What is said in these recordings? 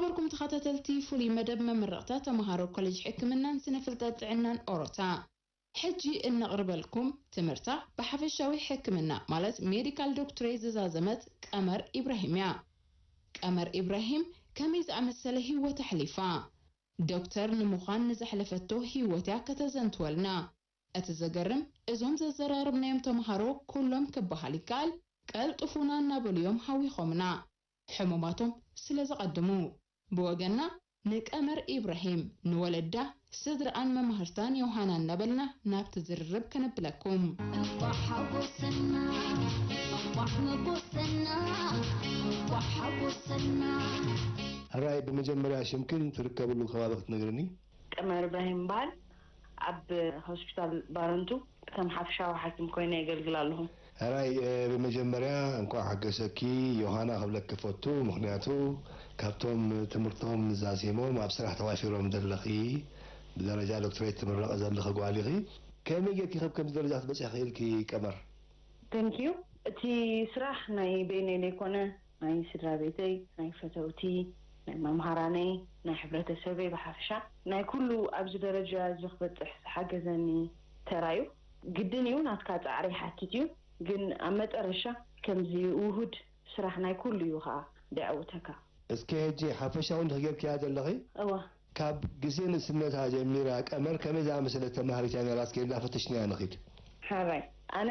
ነበርኩም ተኸታተልቲ ፍሉይ መደብ መመረቕታ ተምሃሮ ኮሌጅ ሕክምናን ስነ ፍልጠት ጥዕናን ኦሮታ። ሕጂ እነቕርበልኩም ትምህርታ ብሓፈሻዊ ሕክምና ማለት ሜዲካል ዶክትሬት ዝዛዘመት ቀመር ኢብራሂም እያ። ቀመር ኢብራሂም ከመይ ዝኣመሰለ ህይወት ኣሕሊፋ? ዶክተር ንምዃን ንዘሕለፈቶ ህይወት እያ ከተዘንትወልና። እቲ ዘገርም እዞም ዘዘራረብናዮም ተምሃሮ ኩሎም ክበሃል ይከኣል ቀልጥፉና እናበሉ እዮም ሃዊኾምና። ሕሙማቶም ስለ ዘቐድሙ። ብወገና ንቀመር ኢብራሂም ንወለዳ ስድርኣን መማህርታን ዮሃና እናበልና ናብቲ ዝርርብ ከነብለኩም። ሕራይ ብመጀመርያ ሽምክን ትርከብሉ ከባቢ ክትነግርኒ? ቀመር እብራሂም ይበሃል። ኣብ ሆስፒታል ባረንቱ ከም ሓፈሻዊ ሓኪም ኮይነ የገልግል ኣለኹ። ሕራይ ብመጀመርያ እንኳዕ ሓገሰኪ ዮሃና ክብለኪ ፈቱ፣ ምኽንያቱ ካብቶም ትምህርቶም ዛዚሞም ኣብ ስራሕ ተዋፊሮም ዘለኺ ብደረጃ ዶክትሬት ትምረቒ ዘለኺ ጓል ኢኺ። ከመይ ጌርኪ ከብ ከምዚ ደረጃ ክትበፅሒ ክኢልኪ ቀመር? Thank you። እቲ ስራሕ ናይ በይነይ ዘይኮነ ናይ ስድራ ቤተይ፣ ናይ ፈተውቲ፣ ናይ መምሃራነይ፣ ናይ ሕብረተሰበይ ብሓፈሻ ናይ ኩሉ ኣብዚ ደረጃ እዚ ክበፅሕ ዝሓገዘኒ ተራ እዩ። ግድን እዩ ናትካ ፃዕሪ ይሓትት እዩ፣ ግን ኣብ መጠረሻ ከምዚ ውሁድ ስራሕ ናይ ኩሉ እዩ ከዓ ደዕውተካ። እስከ ሕጂ ሓፈሻዊ እንዲኺ ጌርክያ ዘለኺ? እወ። ካብ ግዜ ንእስነታ ጀሚራ ቀመር ከመይ ዝኣመሰለት ተማሃሪት እያ ነይራ? እስከ እንዳፈተሽናያ ንኺድ። ሕራይ። ኣነ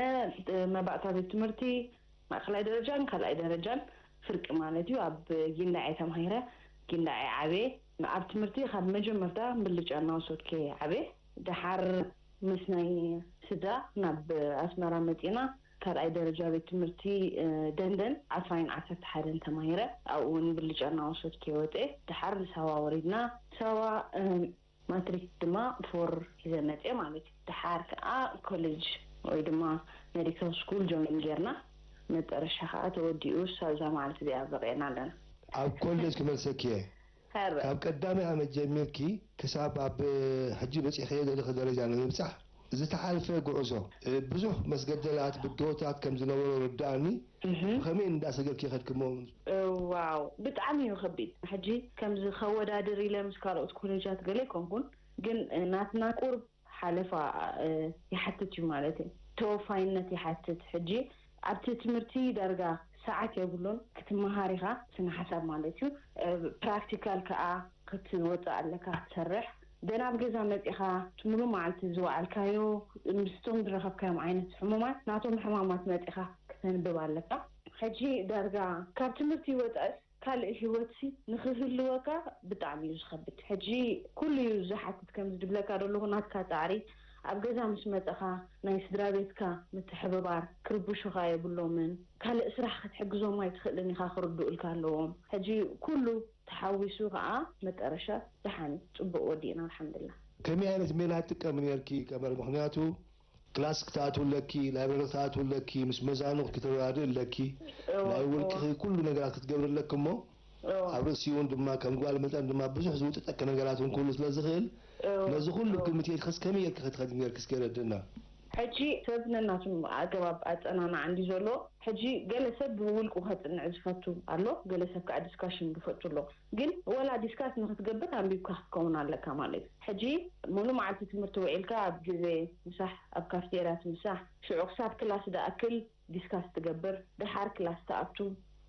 መባእታ ቤት ትምህርቲ ማእኸላይ ደረጃን ካልኣይ ደረጃን ፍርቂ ማለት እዩ ኣብ ጊንዳዕ እየ ተማሂረ። ጊንዳዕ እየ ዓብየ። ኣብ ትምህርቲ ካብ መጀመርታ ብልጫ እናወሰድኩ እየ ዓብየ። ደሓር ምስ ናይ ስድራ ናብ ኣስመራ መፂና ካልኣይ ደረጃ ቤት ትምህርቲ ደንደን ዓስራይን ዓሰርተ ሓደን ተማሂረ ኣብኡ እውን ብልጫ እናወሰድኩ እየ ወፅየ። ደሓር ንሳዋ ወሪድና ሳዋ ማትሪክ ድማ ፎር ሒዘ መፅየ ማለት እዩ። ደሓር ከዓ ኮሌጅ ወይ ድማ ሜዲካል ስኩል ጆይን ጌርና መጠረሻ ከዓ ተወዲኡ ሳብዛ መዓልቲ እዚኣ በቂዕና ኣለና። ኣብ ኮሌጅ ክመልሰኪ እየ። ካብ ቀዳማይ ዓመት ጀሚርኪ ክሳብ ኣብ ሕጂ በፂሕክዮ ዘለኺ ደረጃ ንምብፃሕ ዝተሓልፈ ጉዕዞ ብዙሕ መስገደላት ብድሆታት ከም ዝነበሮ ይርድኣኒ። ብኸመይ እንዳሰገርኪ ከድኪ እሞ? ዋው ብጣዕሚ እዩ ከቢድ። ሕጂ ከምዚ ከወዳድር ኢለ ምስ ካልኦት ኮሌጃት ገለ ኣይኮንኩን፣ ግን ናትና ቁርብ ሓለፋ ይሓትት እዩ ማለት እዩ። ተወፋይነት ይሓትት። ሕጂ ኣብቲ ትምህርቲ ዳርጋ ሰዓት የብሉን፣ ክትመሃር ኢኻ ስነ ሓሳብ ማለት እዩ። ፕራክቲካል ከኣ ክትወፅእ ኣለካ ክትሰርሕ። ደን ኣብ ገዛ መፂኻ እቲ ሙሉእ መዓልቲ ዝወዓልካዮ ምስቶም ዝረኸብካዮም ዓይነት ሕሙማት ናቶም ሕማማት መፂኻ ክተንብብ ኣለካ። ሕጂ ዳርጋ ካብ ትምህርቲ ወፃእስ ካልእ ሂወትሲ ንኽህልወካ ብጣዕሚ እዩ ዝኸብድ። ሕጂ ኩሉ እዩ ዝሓትት ከምዚ ድብለካ ደለኹ ናትካ ፃዕሪ ኣብ ገዛ ምስ መፀኻ ናይ ስድራ ቤትካ ምትሕብባር ክርብሹኻ የብሎምን። ካልእ ስራሕ ክትሕግዞም ኣይትኽእልን ኢኻ ክርድኡልካ ኣለዎም። ሕጂ ኩሉ ተሓዊሱ ከዓ መጠረሻ ደሓን እዩ ፅቡቅ ወዲእና ኣልሓምድላ። ከመይ ዓይነት ሜላ ትጥቀሚ ነርኪ ቀመር? ምክንያቱ ክላስ ክትኣትዊ ኣለኪ፣ ላይብረሪ ክትኣትዊ ኣለኪ፣ ምስ መዛኑኽ ክትረዳድእ ኣለኪ፣ ናይ ውልቅኺ ኩሉ ነገራት ክትገብሪ ኣለኪ እሞ ኣብ ርእሲኡ እውን ድማ ከም ጓል መጠን ድማ ብዙሕ ዝውጥጠኪ ነገራት እውን ክህሉ ስለ ዝኽእል ነዚ ኩሉ ግምት የልክስ ከመይ ጌርኪ ክትኸዲ ጌርኪ እስኪ የረድእና። ሕጂ ሰብ ነናቱ ኣገባብ ኣጸናንዓ እንድዩ ዘሎ። ሕጂ ገለ ሰብ ብውልቁ ከጽንዕ ዝፈቱ ኣሎ፣ ገለ ሰብ ከኣ ዲስካሽን ዝፈቱ ኣሎ። ግን ወላ ዲስካስ ንክትገብር ኣንቢብካ ክትከውን ኣለካ ማለት እዩ። ሕጂ ሙሉእ መዓልቲ ትምህርቲ ውዒልካ ኣብ ግዜ ምሳሕ ኣብ ካፍቴርያ ትምሳሕ፣ ሽዑ ክሳብ ክላስ ዝኣክል ዲስካስ ትገብር፣ ደሓር ክላስ ትኣቱ፣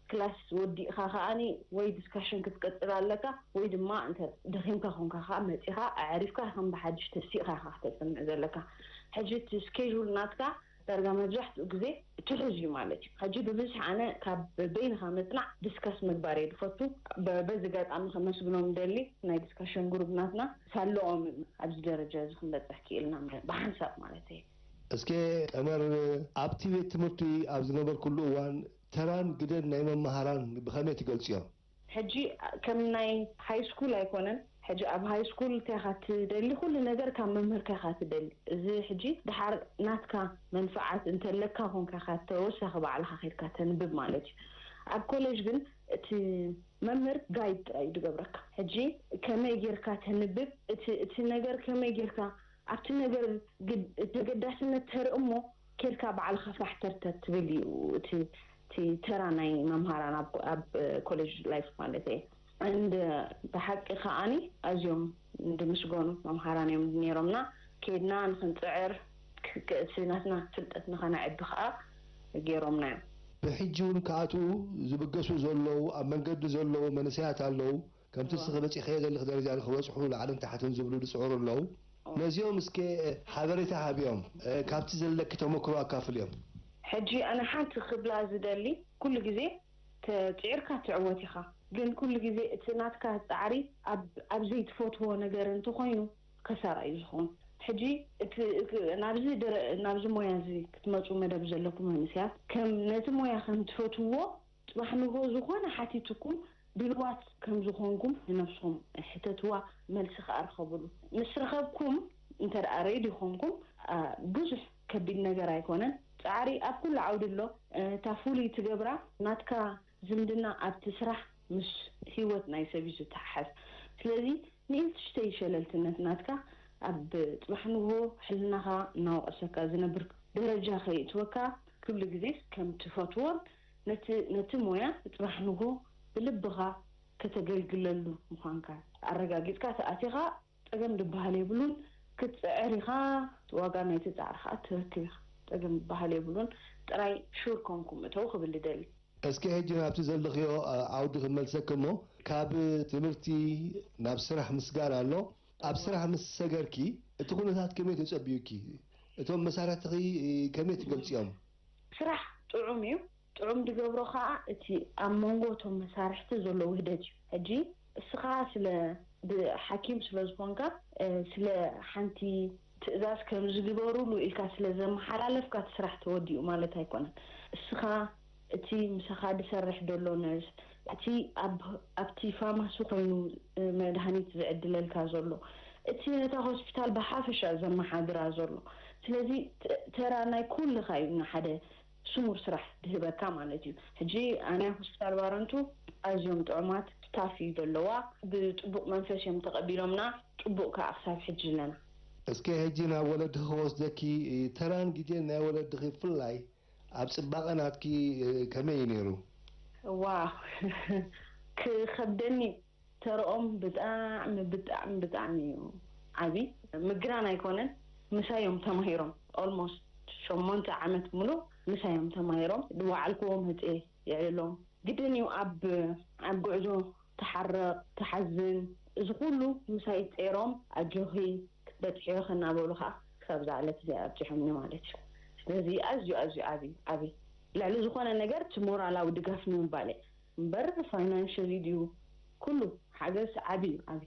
ክላስ ወዲእኻ ከኣኒ ወይ ዲስካሽን ክትቅጽል ኣለካ ወይ ድማ እንተ ደኺምካ ኮንካ ከኣ መጺኻ ኣዕሪፍካ ከም ብሓድሽ ተሲእኻ ኢኻ ክተጽንዕ ዘለካ። ሕጂ እቲ ስኬጁል ናትካ ዳርጋ መብዛሕትኡ ግዜ ትሑዝ እዩ ማለት እዩ። ሕጂ ብብዝሒ ኣነ ካብ በይንኻ ምጽናዕ ዲስካስ ምግባር እየ ዝፈቱ። በዚ ጋጣሚ ከመስግኖም ደሊ ናይ ዲስካሽን ግሩፕ ናትና ሳልኦም ኣብዚ ደረጃ እዚ ክንበጽሕ ክኢልና ብሓንሳብ ማለት እየ። እስከ ቀመር ኣብቲ ቤት ትምህርቲ ኣብ ዝነበርኩሉ እዋን ተራን ግደን ናይ መማሃራን ብኸመይ ትገልጽዮ? ሕጂ ከም ናይ ሃይ ስኩል ኣይኮነን። ሕጂ ኣብ ሃይ ስኩል እንታይ ኢኻ ትደሊ? ኩሉ ነገር ካብ መምህርካ ኢኻ ትደሊ። እዚ ሕጂ ደሓር ናትካ መንፍዓት እንተለካ ኮንካ ኢኻ ተወሳኺ ባዕልኻ ከይድካ ተንብብ ማለት እዩ። ኣብ ኮሌጅ ግን እቲ መምህር ጋይድ ጥራይ እዩ ዝገብረካ። ሕጂ ከመይ ጌርካ ተንብብ፣ እቲ እቲ ነገር ከመይ ጌርካ ኣብቲ ነገር ተገዳስነት ተርኢ እሞ ኬድካ ባዕልኻ ፋሕተርተር ትብል እዩ እቲ እቲ ተራ ናይ መምሃራን ኣብ ኮሌጅ ላይፍ ማለት እየ። እንድ ብሓቂ ከዓኒ ኣዝዮም እንድምስገኑ መምሃራን እዮም ነይሮምና። ከይድና ንክንፅዕር፣ ክ- ክ- እቲ ናትና ፍልጠት ንኸነዕቢ ከዓ ገይሮምና እዮም። ብሕጂ እውን ክኣትዉ ዝብገሱ ዘለዉ ኣብ መንገዲ ዘለዉ መንእሰያት ኣለዉ። ከምቲ እስኺ በፂኸዮ ዘለኺ ደረጃ ንክበፅሑ ላዕልን ታሕትን ዝብሉ ዝፅዕሩ ኣለዉ። ነዚኦም እስከ ሓበሬታ ሃብዮም፣ ካብቲ ዘለኪ ተመክሮ ኣካፍልዮም። ሕጂ ኣነ ሓንቲ ክብላ ዝደሊ፣ ኩሉ ግዜ ተፂዕርካ ትዕወት ኢኻ። ግን ኩሉ ግዜ እቲ ናትካ ፃዕሪ ኣብ ኣብ ዘይትፈትዎ ነገር እንተኾይኑ ከሳራ እዩ ዝኸውን። ሕጂ እቲ እቲ ናብዚ ድረ ናብዚ ሞያ እዚ ክትመፁ መደብ ዘለኩም መንእሰያት ከም ነቲ ሞያ ከም ትፈትዎ ፅባሕ ንግሆ ዝኾነ ሓቲትኩም ድልዋት ከም ዝኾንኩም ንነብስኹም ሕተትዋ፣ መልሲ ከዓ ርኸብሉ። ምስ ረኸብኩም እንተ ደኣ ሬዲ ኾንኩም ብዙሕ ከቢድ ነገር ኣይኮነን። ፃዕሪ ኣብ ኩሉ ዓውዲ ኣሎ። እታ ፍሉይ ትገብራ ናትካ ዝምድና ኣብቲ ስራሕ ምስ ህይወት ናይ ሰብ እዩ ዝተሓሓዝ። ስለዚ ንእሽተይ ሸለልትነት ናትካ ኣብ ፅባሕ ንግሆ ሕልናኻ እናወቐሰካ ዝነብር ደረጃ ከይእትወካ ክብሉ ግዜ ከም ትፈትዎን ነቲ ነቲ ሞያ ፅባሕ ንግሆ ብልብኻ ከተገልግለሉ ምዃንካ ኣረጋጊፅካ ተኣቲኻ ፀገም ዝበሃል የብሉን። ክትፅዕር ኢኻ፣ ዋጋ ናይቲ ፃዕሪ ከዓ ትረክብ ኢኻ። ፀገም ዝበሃል የብሉን። ጥራይ ሹር ኮንኩም እተው ክብል ይደሊ። እስኪ ሕጂ ናብቲ ዘለኽዮ ዓውዲ ክመልሰኪ እሞ ካብ ትምህርቲ ናብ ስራሕ ምስጋር ኣሎ። ኣብ ስራሕ ምስ ሰገርኪ እቲ ኩነታት ከመይ ተጸብዩኪ? እቶም መሳርሕትኺ ከመይ ትገልጽዮም? ስራሕ ጥዑም እዩ። ጥዑም ዝገብሮ ከዓ እቲ ኣብ መንጎ እቶም መሳርሕቲ ዘሎ ውህደት እዩ። ሕጂ እስኻ ስለ ብሓኪም ስለ ዝኾንካ ስለ ሓንቲ ትእዛዝ ከም ዝግበሩሉ ኢልካ ስለ ዘመሓላለፍካ እቲ ስራሕ ተወዲኡ ማለት ኣይኮነን። እስኻ እቲ ምሳኻ ዝሰርሕ ዘሎ ነርስ፣ እቲ ኣብ ኣብቲ ፋርማሲ ኮይኑ መድሃኒት ዝዕድለልካ ዘሎ፣ እቲ ነታ ሆስፒታል ብሓፈሻ ዘመሓድራ ዘሎ። ስለዚ ተራ ናይ ኩልኻ እዩ ንሓደ ስሙር ስራሕ ዝህበካ ማለት እዩ። ሕጂ ኣነ ሆስፒታል ባረንቱ ኣዝዮም ጥዑማት ስታፍ እዩ ዘለዋ። ብጥቡቕ መንፈስ እዮም ተቐቢሎምና። ጥቡቕ ከዓ ክሳብ ሕጂ ኣለና። እስከ ሕጂ ናብ ወለድኺ ክወስደኪ፣ ተራን ግዜን ናይ ወለድኺ ብፍላይ ኣብ ፅባቐ ናትኪ ከመይ እዩ ነይሩ? ዋው ክኸብደኒ ተረኦም ብጣዕሚ ብጣዕሚ ብጣዕሚ እዩ ዓቢ። ምግራን ኣይኮነን፣ ምሳይ እዮም ተማሂሮም። ኦልሞስት ሸሞንተ ዓመት ሙሉእ ምሳይ እዮም ተማሂሮም። ዝወዓልክዎ መፅየ የዕልሎም። ግድን እዩ ኣብ ኣብ ጉዕዞ ትሓርቕ ትሓዝን። እዚ ኩሉ ምሳይ ፀይሮም ኣጆኺ ክትበፅሕዮ ከ እናበሉ ከዓ ክሳብ እዛ ዕለት እዚኣ ኣብፂሖምኒ ማለት እዩ። ስለዚ ኣዝዩ ኣዝዩ ዓቢ ዓቢ ልዕሊ ዝኾነ ነገር እቲ ሞራላዊ ድጋፍ ንምባል እየ እምበር ፋይናንሽሊ ድዩ ኩሉ ሓገዝ ዓቢ እዩ ዓቢ።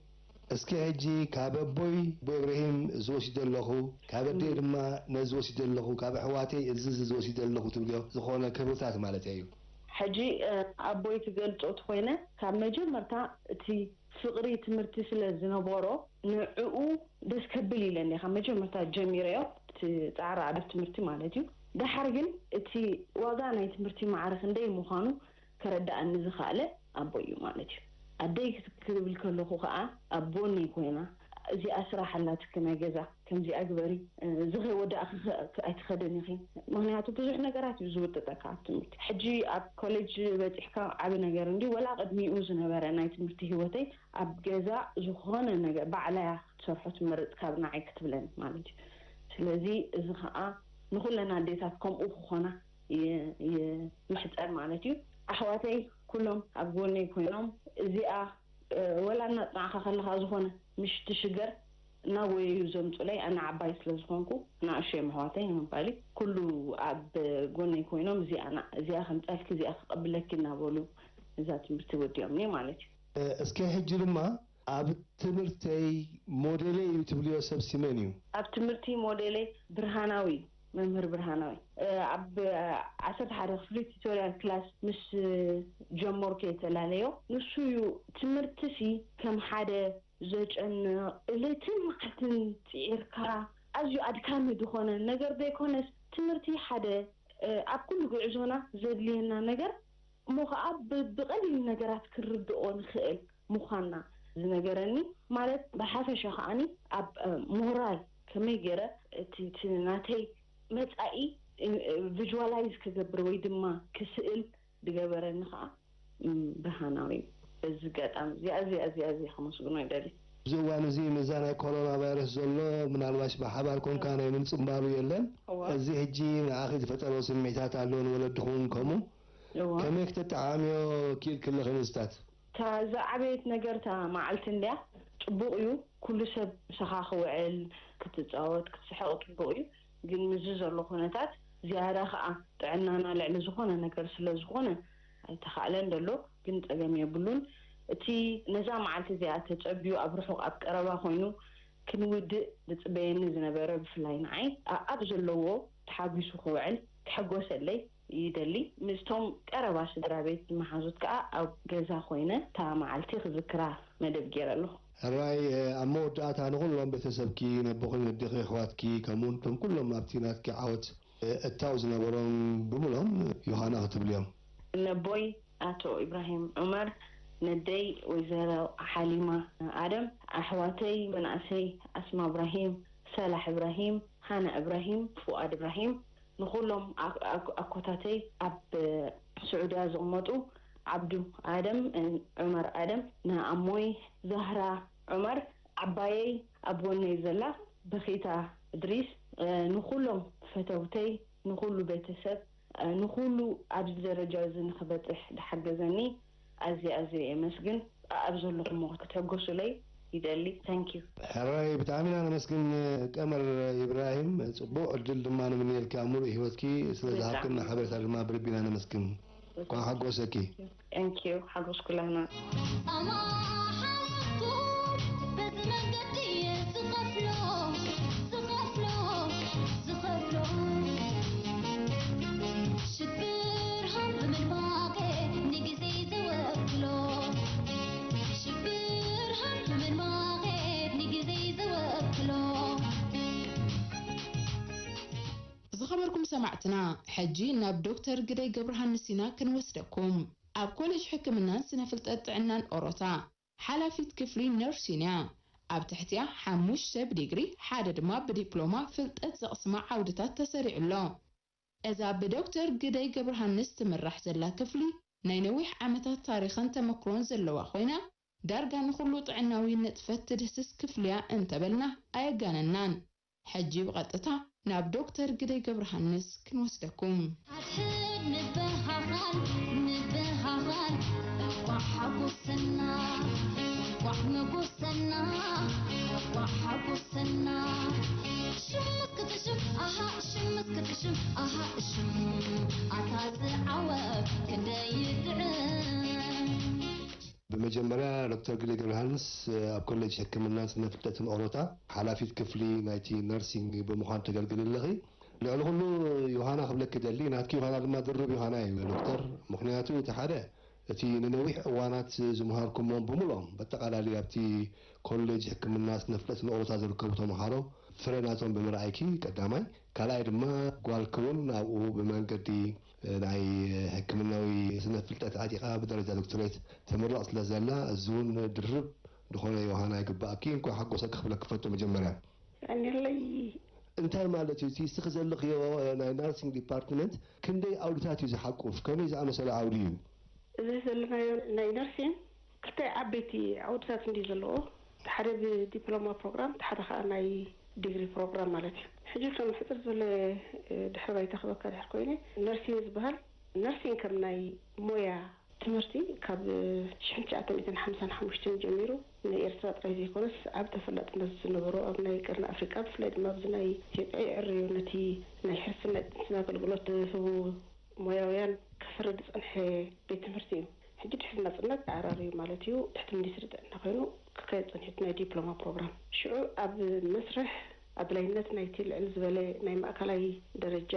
እስኪ ሕጂ ካብ ኣቦይ ኣቦ ኢብራሂም እዚ ወሲደ ኣለኹ፣ ካብ ኣደይ ድማ ነዚ ወሲደ ኣለኹ፣ ካብ ኣሕዋተይ እዚ እዚ ወሲደ ኣለኹ ትብልዮ ዝኾነ ክብርታት ማለት እዩ። ሕጂ ኣቦይ ክገልፆ ተኾይነ ካብ መጀመርታ እቲ ፍቕሪ ትምህርቲ ስለ ዝነበሮ ንዕኡ ደስ ከብል ኢለ እንዲኻ መጀመርታ ጀሚረዮ እቲ ፃዕሪ ኣብ ትምህርቲ ማለት እዩ። ደሓር ግን እቲ ዋጋ ናይ ትምህርቲ ማዕረ ክንደይ ምዃኑ ከረድኣኒ ዝኸኣለ ኣቦይ እዩ ማለት እዩ። ኣደይ ክብል ከለኹ ከዓ ኣብ ጎነይ ኮይና እዚኣ ስራሕ ኣላትኪ ናይ ገዛ ከምዚኣ ግበሪ እዚ ከይወዳእኺ ኣይትኸድን ኢኺ ምኽንያቱ ብዙሕ ነገራት እዩ ዝውጥጠካ ኣብ ትምህርቲ ሕጂ ኣብ ኮሌጅ በፂሕካ ዓቢ ነገር እንዲ ወላ ቅድሚኡ ዝነበረ ናይ ትምህርቲ ህይወተይ ኣብ ገዛ ዝኾነ ነገር ባዕላያ ክትሰርሖ ትመርፅ ካብ ንዓይ ክትብለኒ ማለት እዩ ስለዚ እዚ ከዓ ንኩለን ኣዴታት ከምኡ ክኾና ይምሕፀን ማለት እዩ ኣሕዋተይ ኩሎም ኣብ ጎነይ ኮይኖም እዚኣ ወላ እናፅናዕካ ከለካ ዝኾነ ምሽ ትሽገር እናጎየዩ ዘምፁለይ ኣነ ዓባይ ስለ ዝኾንኩ ንኣሸዮም ኣሕዋተይ ንምባል እዩ ኩሉ ኣብ ጎነይ ኮይኖም እዚኣ እዚኣ ከምፀልኪ እዚኣ ክቀብለኪ እናበሉ እዛ ትምህርቲ ወዲኦምኒ ማለት እዩ። እስከ ሕጂ ድማ ኣብ ትምህርተይ ሞዴለይ እዩ ትብልዮ ሰብሲ መን እዩ? ኣብ ትምህርቲ ሞዴለይ ብርሃናዊ እዩ መምህር ብርሃናዊ ኣብ ዓሰርተ ሓደ ክፍሊ ቲቶርያል ክላስ ምስ ጀመርኩ እየ ተላለዮ ንሱ እዩ ትምህርትሲ ከም ሓደ ዘጨንቕ ለይትን መዓልትን ፅዒርካ ኣዝዩ ኣድካሚ ዝኾነ ነገር ዘይኮነስ ትምህርቲ ሓደ ኣብ ኩሉ ጉዕዞና ዘድልየና ነገር እሞ ከዓ ብቐሊል ነገራት ክንርድኦ ንኽእል ምዃንና ዝነገረኒ ማለት ብሓፈሻ ከዓኒ ኣብ ሞራል ከመይ ገይረ እቲ ናተይ መፃኢ ቪዥዋላይዝ ክገብር ወይ ድማ ክስእል ዝገበረኒ ከዓ ብርሃናዊ እዩ። በዚ ኣጋጣሚ እዚኣ እዚኣ እዚኣ እዚኣ ከመስግኖ ይደሊ። ኣብዚ እዋን እዚ ምስዛ ናይ ኮሮና ቫይረስ ዘሎ ምናልባሽ ብሓባር ኮንካ ናይ ምንጽንባሩ የለን። እዚ ሕጂ ንዓኺ ዝፈጠሮ ስምዒታት ኣሎ ንወለድኹም ከምኡ ከመይ ክተጠዓዕምዮ ክኢልኪ ኣለኺ ምስታት? እታ ዝዓበየት ነገር እታ መዓልቲ እንድያ። ጽቡቕ እዩ ኩሉ ሰብ ምሳኻ ክውዕል፣ ክትጻወት፣ ክትስሕቕ ጽቡቕ እዩ። ግን ምስዚ ዘሎ ኩነታት ዝያዳ ከኣ ጥዕናና ልዕሊ ዝኾነ ነገር ስለ ዝኾነ ኣይተኻእለን ዘሎ። ግን ጸገም የብሉን። እቲ ነዛ መዓልቲ እዚኣ ተጸብዩ ኣብ ርሑቕ ኣብ ቀረባ ኮይኑ ክንውድእ ዝጽበየኒ ዝነበረ ብፍላይ ንዓይ ኣኣብ ዘለዎ ተሓጒሱ ክውዕል ክሕጎሰለይ ይደሊ። ምስቶም ቀረባ ስድራ ቤት ዝመሓዙት ከኣ ኣብ ገዛ ኮይነ እታ መዓልቲ ክዝክራ መደብ ገይረ ኣለኹ። ሕራይ ኣብ መወዳእታ ንኹሎም ቤተሰብኪ ነቦኺ ነዴኺ ኣሕዋትኪ ከምኡውን እቶም ኩሎም ኣብቲ ናትኪ ዓወት እታው ዝነበሮም ብምሎም ዮሃና ክትብልዮም። ነቦይ ኣቶ ኢብራሂም ዑመር፣ ነደይ ወይዘሮ ሓሊማ ኣደም፣ ኣሕዋተይ መናእሰይ ኣስማ እብራሂም፣ ሰላሕ እብራሂም፣ ሃና እብራሂም፣ ፉኣድ እብራሂም፣ ንኹሎም ኣኮታተይ ኣብ ስዑድያ ዝቕመጡ፣ ዓብዱ ኣደም፣ ዑመር ኣደም፣ ንኣሞይ ዛህራ ዑመር፣ ዓባየይ ኣብ ጎነይ ዘላ በኺታ እድሪስ፣ ንኹሎም ፈተውተይ፣ ንኹሉ ቤተሰብ፣ ንኹሉ ኣብዚ ደረጃ እዚ ንኽበፅሕ ዝሓገዘኒ ኣዝየ ኣዝየ የመስግን። ኣብ ዘለኹሞ ክትሕጎሱለይ ይደሊ። Thank you። ሕራይ ብጣዕሚ ኢና ነመስግን ቀመር ኢብራሂም፣ ፅቡቕ ዕድል ድማ ንምንየልካ ኣብ ሙሉእ ህይወትኪ ስለ ዝሃብክና ሓበሬታ ድማ ብልቢ ኢና ነመስግን። እንኳዕ ሓጎሰኪ። Thank you። ሓጎስ ኩላህና። ኣማሓለፍኩም በዚ መንገዲ እየ ዝኸፍሎ ዝኸፍሎ ዝኸፍሎ ሽግር ሃም ብምድማቄ ንግዜ ዝወክሎ ሽግር ሃም ብምድማቄ ንግዜ ዝወክሎ ዝኸበርኩም ሰማዕትና፣ ሕጂ ናብ ዶክተር ግደይ ገብረሃንስ ኢና ክንወስደኩም። ኣብ ኮሌጅ ሕክምናን ስነ ፍልጠት ጥዕናን ኦሮታ ሓላፊት ክፍሊ ነርሲን እያ። ኣብ ትሕቲኣ ሓሙሽተ ብዲግሪ ሓደ ድማ ብዲፕሎማ ፍልጠት ዘቕስማ ዓውድታት ተሰሪዑ ኣሎ። እዛ ብዶክተር ግደይ ገብረሃንስ ትምራሕ ዘላ ክፍሊ ናይ ነዊሕ ዓመታት ታሪኽን ተመክሮን ዘለዋ ኮይና ዳርጋ ንኹሉ ጥዕናዊ ንጥፈት ትድህስስ ክፍሊ እያ እንተበልና ኣየጋነናን። ሕጂ ብቐጥታ ናብ ዶክተር ግደይ ገብረሃንስ ክንወስደኩም። ሓድሕድ ንበሃሃል ንበሃሃል እንቋዕ ሓጎሰና እንቋዕ መጎሰና እንቋዕ ሓጎሰና ሽም እስክትሽም ኣሃ ሽም እስክትሽም ኣሃ ሽም ኣታ ዝዓወት ክንደይ ይጥዕም። ብመጀመርያ ዶክተር ግደይ ገብረሃንስ ኣብ ኮሌጅ ሕክምናን ስነ ፍልጠትን ኦሮታ ሓላፊት ክፍሊ ናይቲ ነርሲንግ ብምዃን ተገልግሊ ኣለኺ። ልዕሊ ኩሉ ዮሃና ክብለኪ ደሊ ናትኪ ዮሃና ድማ ድሩብ ዮሃና እዩ ዶክተር። ምኽንያቱ እቲ ሓደ እቲ ንነዊሕ እዋናት ዝምሃርኩሞም ብምልኦም በጠቓላሊ ኣብቲ ኮሌጅ ሕክምና ስነ ፍልጠትን ኦሮታ ዝርከቡ ተምሃሮ ፍረ ናቶም ብምርኣይኪ ቀዳማይ፣ ካልኣይ ድማ ጓልኪ እውን ኣብኡ ብመንገዲ ናይ ሕክምናዊ ስነ ፍልጠት ዓጢቓ ብደረጃ ዶክትሬት ተምርቕ ስለ ዘላ፣ እዚ እውን ድርብ ዝኾነ ዮሃና ይግባኣኪ። እንኳዕ ሓጎሰኪ ክብለኪ ፈቱ መጀመርያ። የቐንየለይ። እንታይ ማለት እዩ እቲ እስኺ ዘለኽዮ ናይ ናርሲንግ ዲፓርትመንት ክንደይ ዓውድታት እዩ ዝሓቁፍ? ከመይ ዝኣመሰለ ዓውዲ እዩ? እዚ ዘለናዮ ናይ ነርሲንግ ክልተ ዓበይቲ ዓውድታት እንድዩ ዘለዎ። እቲ ሓደ ብዲፕሎማ ፕሮግራም፣ እቲ ሓደ ከዓ ናይ ዲግሪ ፕሮግራም ማለት እዩ። ሕጂ ከም ሕፅር ዝበለ ድሕሪ ባይታ ክበካ ድሕር ኮይነ፣ ነርሲንግ ዝበሃል ነርሲንግ ከም ናይ ሞያ ትምህርቲ ካብ ሽሕን ትሽዓተ ሚእትን ሓምሳን ሓሙሽተን ጀሚሩ ንኤርትራ ጥራይ ዘይኮነስ ዓቢ ተፈላጥነት ዝነበሮ ኣብ ናይ ቀርኒ ኣፍሪቃ ብፍላይ ድማ ኣብዚ ናይ ኢትዮጵያ የዕርዮ ነቲ ናይ ሕርስን ናይ ጥንስን ኣገልግሎት ዝህቡ ሞያውያን ከፍሪ ዝጸንሐ ቤት ትምህርቲ እዩ። ሕጂ ድሕሪ ናጽነት ተዓራርዩ ማለት እዩ ትሕቲ ሚኒስትሪ ጥዕና ኮይኑ ክካየድ ጸኒሑ እቲ ናይ ዲፕሎማ ፕሮግራም። ሽዑ ኣብ መስርሕ ኣድላይነት ናይቲ ልዕል ዝበለ ናይ ማእከላይ ደረጃ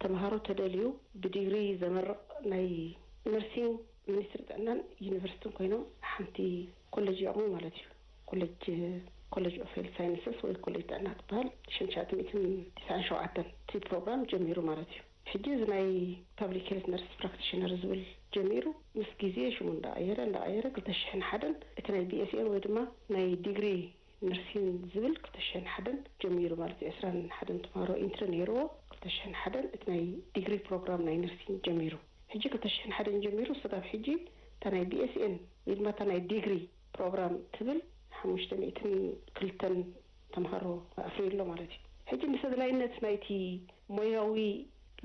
ተምሃሮ ተደልዩ ብዲግሪ ዘመርቕ ናይ ነርሲንግ ሚኒስትሪ ጥዕናን ዩኒቨርሲቲን ኮይኖም ሓንቲ ኮሌጅ የቕሙ ማለት እዩ። ኮሌጅ ኮሌጅ ኦፍ ሄልት ሳይንስስ ወይ ኮሌጅ ጥዕና ትበሃል ሽሕን ትሽዓተ ሚእትን ትስዓን ሸውዓተን እቲ ፕሮግራም ጀሚሩ ማለት እዩ። ሕጂ እዚ ናይ ፓብሊክ ሄልት ነርስ ፕራክቲሽነር ዝብል ጀሚሩ ምስ ግዜ ሽሙ እንዳቐየረ እንዳቐየረ ክልተ ሽሕን ሓደን እቲ ናይ ቢኤስኤን ወይ ድማ ናይ ዲግሪ ነርሲን ዝብል ክልተ ሽሕን ሓደን ጀሚሩ ማለት እዩ። ዕስራን ሓደን ተምሃሮ ኢንትሪ ነይርዎ። ክልተ ሽሕን ሓደን እቲ ናይ ዲግሪ ፕሮግራም ናይ ነርሲን ጀሚሩ። ሕጂ ክልተ ሽሕን ሓደን ጀሚሩ ስጋብ ሕጂ እታ ናይ ቢኤስኤን ወይ ድማ እታ ናይ ዲግሪ ፕሮግራም ትብል ሓሙሽተ ሚእትን ክልተን ተምሃሮ ኣፍርዩ ኣሎ ማለት እዩ። ሕጂ ምስ ኣድላይነት ናይቲ ሞያዊ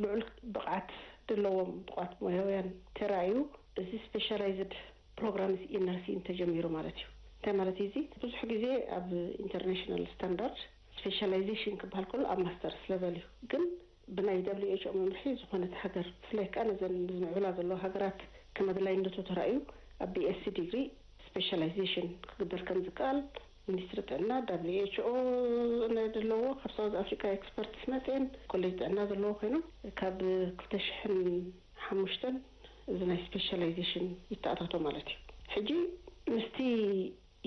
ልዑል ብቕዓት ዘለዎም ብቑዓት ሞያውያን ተራእዩ፣ እዚ ስፔሻላይዝድ ፕሮግራም እዚ ኢነርሲን ተጀሚሩ ማለት እዩ። እንታይ ማለት እዩ እዚ? ብዙሕ ግዜ ኣብ ኢንተርናሽናል ስታንዳርድ ስፔሻላይዜሽን ክበሃል ከሎ ኣብ ማስተርስ ለቨል እዩ። ግን ብናይ ደብሊው ኤች ኦ መምርሒ ዝኾነት ሃገር፣ ብፍላይ ከኣ ነዘን ዝምዕብላ ዘለዋ ሃገራት ከም ኣድላይነቱ ተራእዩ ኣብ ቢኤስሲ ዲግሪ ስፔሻላይዜሽን ክግበር ከም ዝከኣል ሚኒስትሪ ጥዕና፣ ደብሊው ኤች ኦ ዘለዎ፣ ካብ ሳውዝ ኣፍሪካ ኤክስፐርትስ መፅኤን ኮሌጅ ጥዕና ዘለዎ ኮይኖም ካብ ክልተ ሽሕን ሓሙሽተን እዚ ናይ ስፔሻላይዜሽን ይተኣታቶ ማለት እዩ። ሕጂ ምስቲ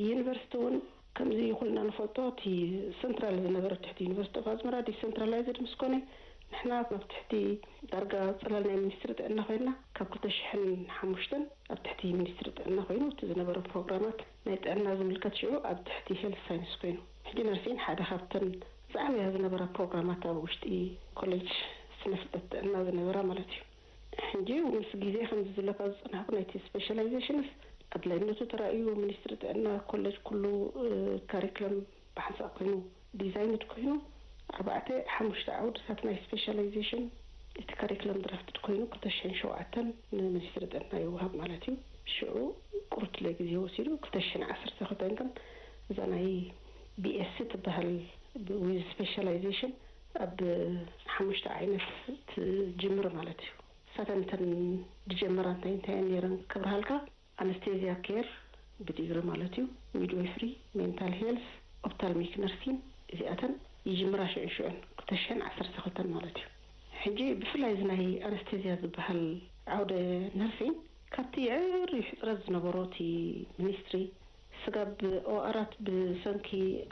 ዩኒቨርሲቲ እውን ከምዚ ኩልና ንፈልጦ፣ እቲ ሰንትራል ዝነበረ ኣብ ትሕቲ ዩኒቨርሲቲ ኦፍ ኣስመራ ዲሰንትራላይዝድ ምስ ኮነ፣ ንሕና ኣብ ትሕቲ ዳርጋ ጽላል ናይ ሚኒስትሪ ጥዕና ኮይንና፣ ካብ ክልተ ሽሕን ሓሙሽተን ኣብ ትሕቲ ሚኒስትሪ ጥዕና ኮይኑ፣ እቲ ዝነበረ ፕሮግራማት ናይ ጥዕና ዝምልከት ሽዑ ኣብ ትሕቲ ሄልት ሳይንስ ኮይኑ። ሕጂ ነርሲን ሓደ ካብተን ዝዓበያ ዝነበራ ፕሮግራማት ኣብ ውሽጢ ኮሌጅ ስነ ፍልጠት ጥዕና ዝነበራ ማለት እዩ። ሕጂ ምስ ግዜ ከምዚ ዝብለካ ዝጸናሕኩ ናይቲ ስፔሻላይዜሽንስ ኣድላይነቱ ተራእዩ፣ ሚኒስትሪ ጥዕና ኮሌጅ ኩሉ ካሪክለም ብሓንሳእ ኮይኑ ዲዛይንድ ኮይኑ፣ ኣርባዕተ ሓሙሽተ ዓውድታት ናይ ስፔሻላይዜሽን እቲ ካሪክለም ድራፍትድ ኮይኑ ክልተ ሽሕን ሸውዓተን ንሚኒስትሪ ጥዕና ይወሃብ ማለት እዩ። ሽዑ ቁርትለ ግዜ ወሲዱ ክልተ ሽሕን ዓሰርተ ክልተን ግን እዛ ናይ ቢኤስሲ ትበሃል ዊዝ ስፔሻላይዜሽን ኣብ ሓሙሽተ ዓይነት ትጅምር ማለት እዩ። ንሳተን እተን ዝጀመራ እንታይ እንታይ እየን ነይረን ክብርሃልካ? ኣነስቴዚያ ኬር ብዲግሪ ማለት እዩ፣ ሚድዌፍሪ፣ ሜንታል ሄልስ፣ ኦፕታልሚክ ነርሲን፣ እዚኣተን ይጅምራ ሽዑ ሽዑን ክልተ ሽሕን ዓሰርተ ክልተን ማለት እዩ። ሕጂ ብፍላይ እዚ ናይ ኣነስቴዚያ ዝበሃል ዓውደ ነርሲን ካብቲ የዕርዩ ሕፅረት ዝነበሮ እቲ ሚኒስትሪ ስጋብ ኦኣራት ብሰንኪ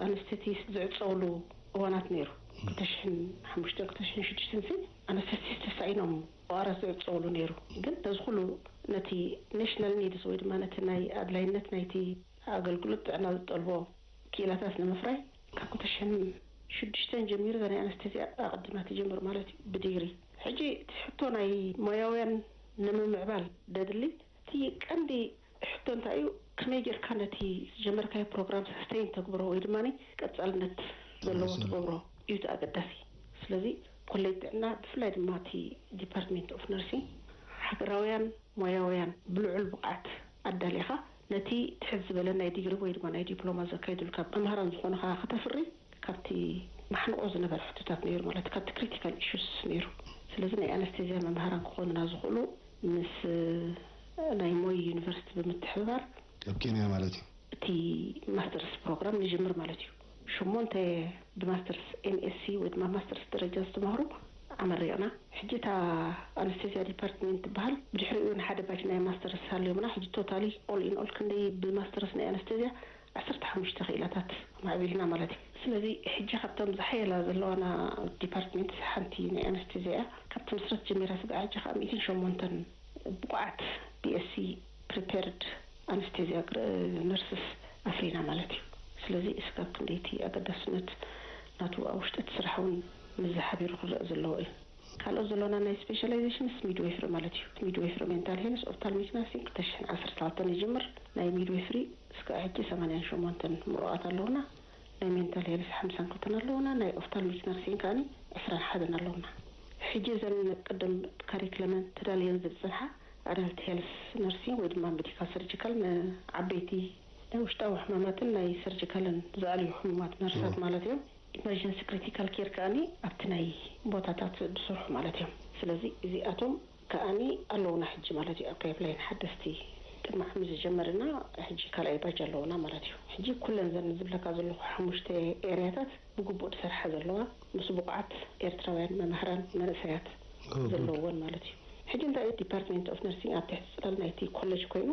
ኣነስቴቲስት ዝዕፀውሉ እዋናት ነይሩ። ክልተ ሽሕን ሓሙሽተን ክልተ ሽሕን ሽዱሽተን ሲ ኣነስቴቲስት ተሳኢኖም ኦኣራት ዝዕፀውሉ ነይሩ። ግን ነዚ ኩሉ ነቲ ኔሽናል ኒድስ ወይ ድማ ነቲ ናይ ኣድላይነት ናይቲ ኣገልግሎት ጥዕና ዝጠልቦ ክኢላታት ንምፍራይ ካብ ክልተ ሽሕን ሽዱሽተን ጀሚሩ እዛ ናይ ኣነስቴዚያ ኣቐዲማ ትጅምር ማለት እዩ ብዲግሪ። ሕጂ እቲ ሕቶ ናይ ሞያውያን ንምምዕባል ደድሊ እቲ ቀንዲ ሕቶ እንታይ እዩ? ከመይ ጌርካ ነቲ ዝጀመርካዮ ፕሮግራም ሰስተይን ተግብሮ ወይ ድማ ቀጻልነት ዘለዎ ትገብሮ እዩ እቲ ኣገዳሲ። ስለዚ ኮሌጅ ጥዕና ብፍላይ ድማ እቲ ዲፓርትሜንት ኦፍ ነርሲንግ ሃገራውያን ሞያውያን ብልዑል ብቕዓት ኣዳሊኻ ነቲ ትሕት ዝበለ ናይ ዲግሪ ወይ ድማ ናይ ዲፕሎማ ዘካይዱልካ መምህራን ዝኾኑኻ ከተፍሪ ካብቲ ማሕንቆ ዝነበረ ሕቶታት ነይሩ ማለት ካብቲ ክሪቲካል ኢሹስ ነይሩ። ስለዚ ናይ ኣነስቴዝያ መምህራን ክኾኑና ዝኽእሉ ምስ ናይ ሞይ ዩኒቨርሲቲ ብምትሕብባር ኣብ ኬንያ ማለት እዩ። እቲ ማስተርስ ፕሮግራም ንጅምር ማለት እዩ። ሸሞንተ ብማስተርስ ኤምኤስሲ ወይ ድማ ማስተርስ ደረጃ ዝተማህሩ ኣመሪቕና። ሕጂ እታ ኣነስቴዝያ ዲፓርትሜንት ትበሃል ብድሕሪኡ ንሓደ ባች ናይ ማስተርስ ሃልዮምና። ሕጂ ቶታሊ ኦል ኢን ኦል ክንደይ ብማስተርስ ናይ ኣነስቴዝያ ዓሰርተ ሓሙሽተ ክኢላታት ማዕቢልና ማለት እዩ። ስለዚ ሕጂ ካብቶም ዝሓየላ ዘለዋና ዲፓርትሜንት ሓንቲ ናይ ኣነስቴዝያ እያ። ካብ ትምስረት ጀሚራ ስጋዕ ሕጂ ከዓ ሚእትን ሸሞንተን ብቑዓት ቢኤስሲ ፕሪፔርድ ኣነስቴዝያ ነርስስ ኣፍሪና ማለት እዩ። ስለዚ እስካብ ክንደይቲ ኣገዳስነት ናቱ ኣብ ውሽጢ እቲ ስራሕ እውን ምዚ ሓቢሩ ክረአ ዘለዎ እዩ። ካልኦት ዘሎና ናይ ስፔሻላይዜሽንስ ሚድዌፍሪ ማለት እዩ። ሚድዌፍሪ ሜንታል ሄልስ ኦፍታልሚክ ናርሲንግ ክልተ ሽሕን ዓሰርተ ክልተን ይጅምር። ናይ ሚድዌፍሪ እስከ ሕጂ ሰማንያን ሸሞንተን ምሩቓት ኣለውና። ናይ ሜንታል ሄልስ ሓምሳን ክልተን ኣለውና። ናይ ኦፍታልሚክ ናርሲንግ ከኣኒ ዕስራን ሓደን ኣለውና። ሕጂ እዘን ቅድም ካሪክለመን ተዳልየን ዝብፅንሓ ኣዳልት ሄልስ ነርሲንግ ወይ ድማ ሜዲካል ሰርጂካል ንዓበይቲ ናይ ውሽጣዊ ሕማማትን ናይ ሰርጂካልን ዝኣልዩ ሕሙማት ነርሳት ማለት እዮም። ኢመርጀንሲ ክሪቲካል ኬር ከኣኒ ኣብቲ ናይ ቦታታት ዝሰርሑ ማለት እዮም። ስለዚ እዚኣቶም ከኣኒ ኣለውና ሕጂ ማለት እዩ። ኣብ ፓይፕላይን ሓደስቲ ቅድሚ ዓሚ ዝጀመርና ሕጂ ካልኣይ ባጅ ኣለውና ማለት እዩ። ሕጂ ኩለን ዘን ዝብለካ ዘለኹ ሓሙሽተ ኤርያታት ብግቡእ ዝሰርሓ ዘለዋ ምስ ብቑዓት ኤርትራውያን መምህራን መንእሰያት ዘለውወን ማለት እዩ። ሕጂ እንታይ እዩ ዲፓርትሜንት ኦፍ ነርሲንግ ኣብ ትሕቲ ፅላል ናይቲ ኮሌጅ ኮይኑ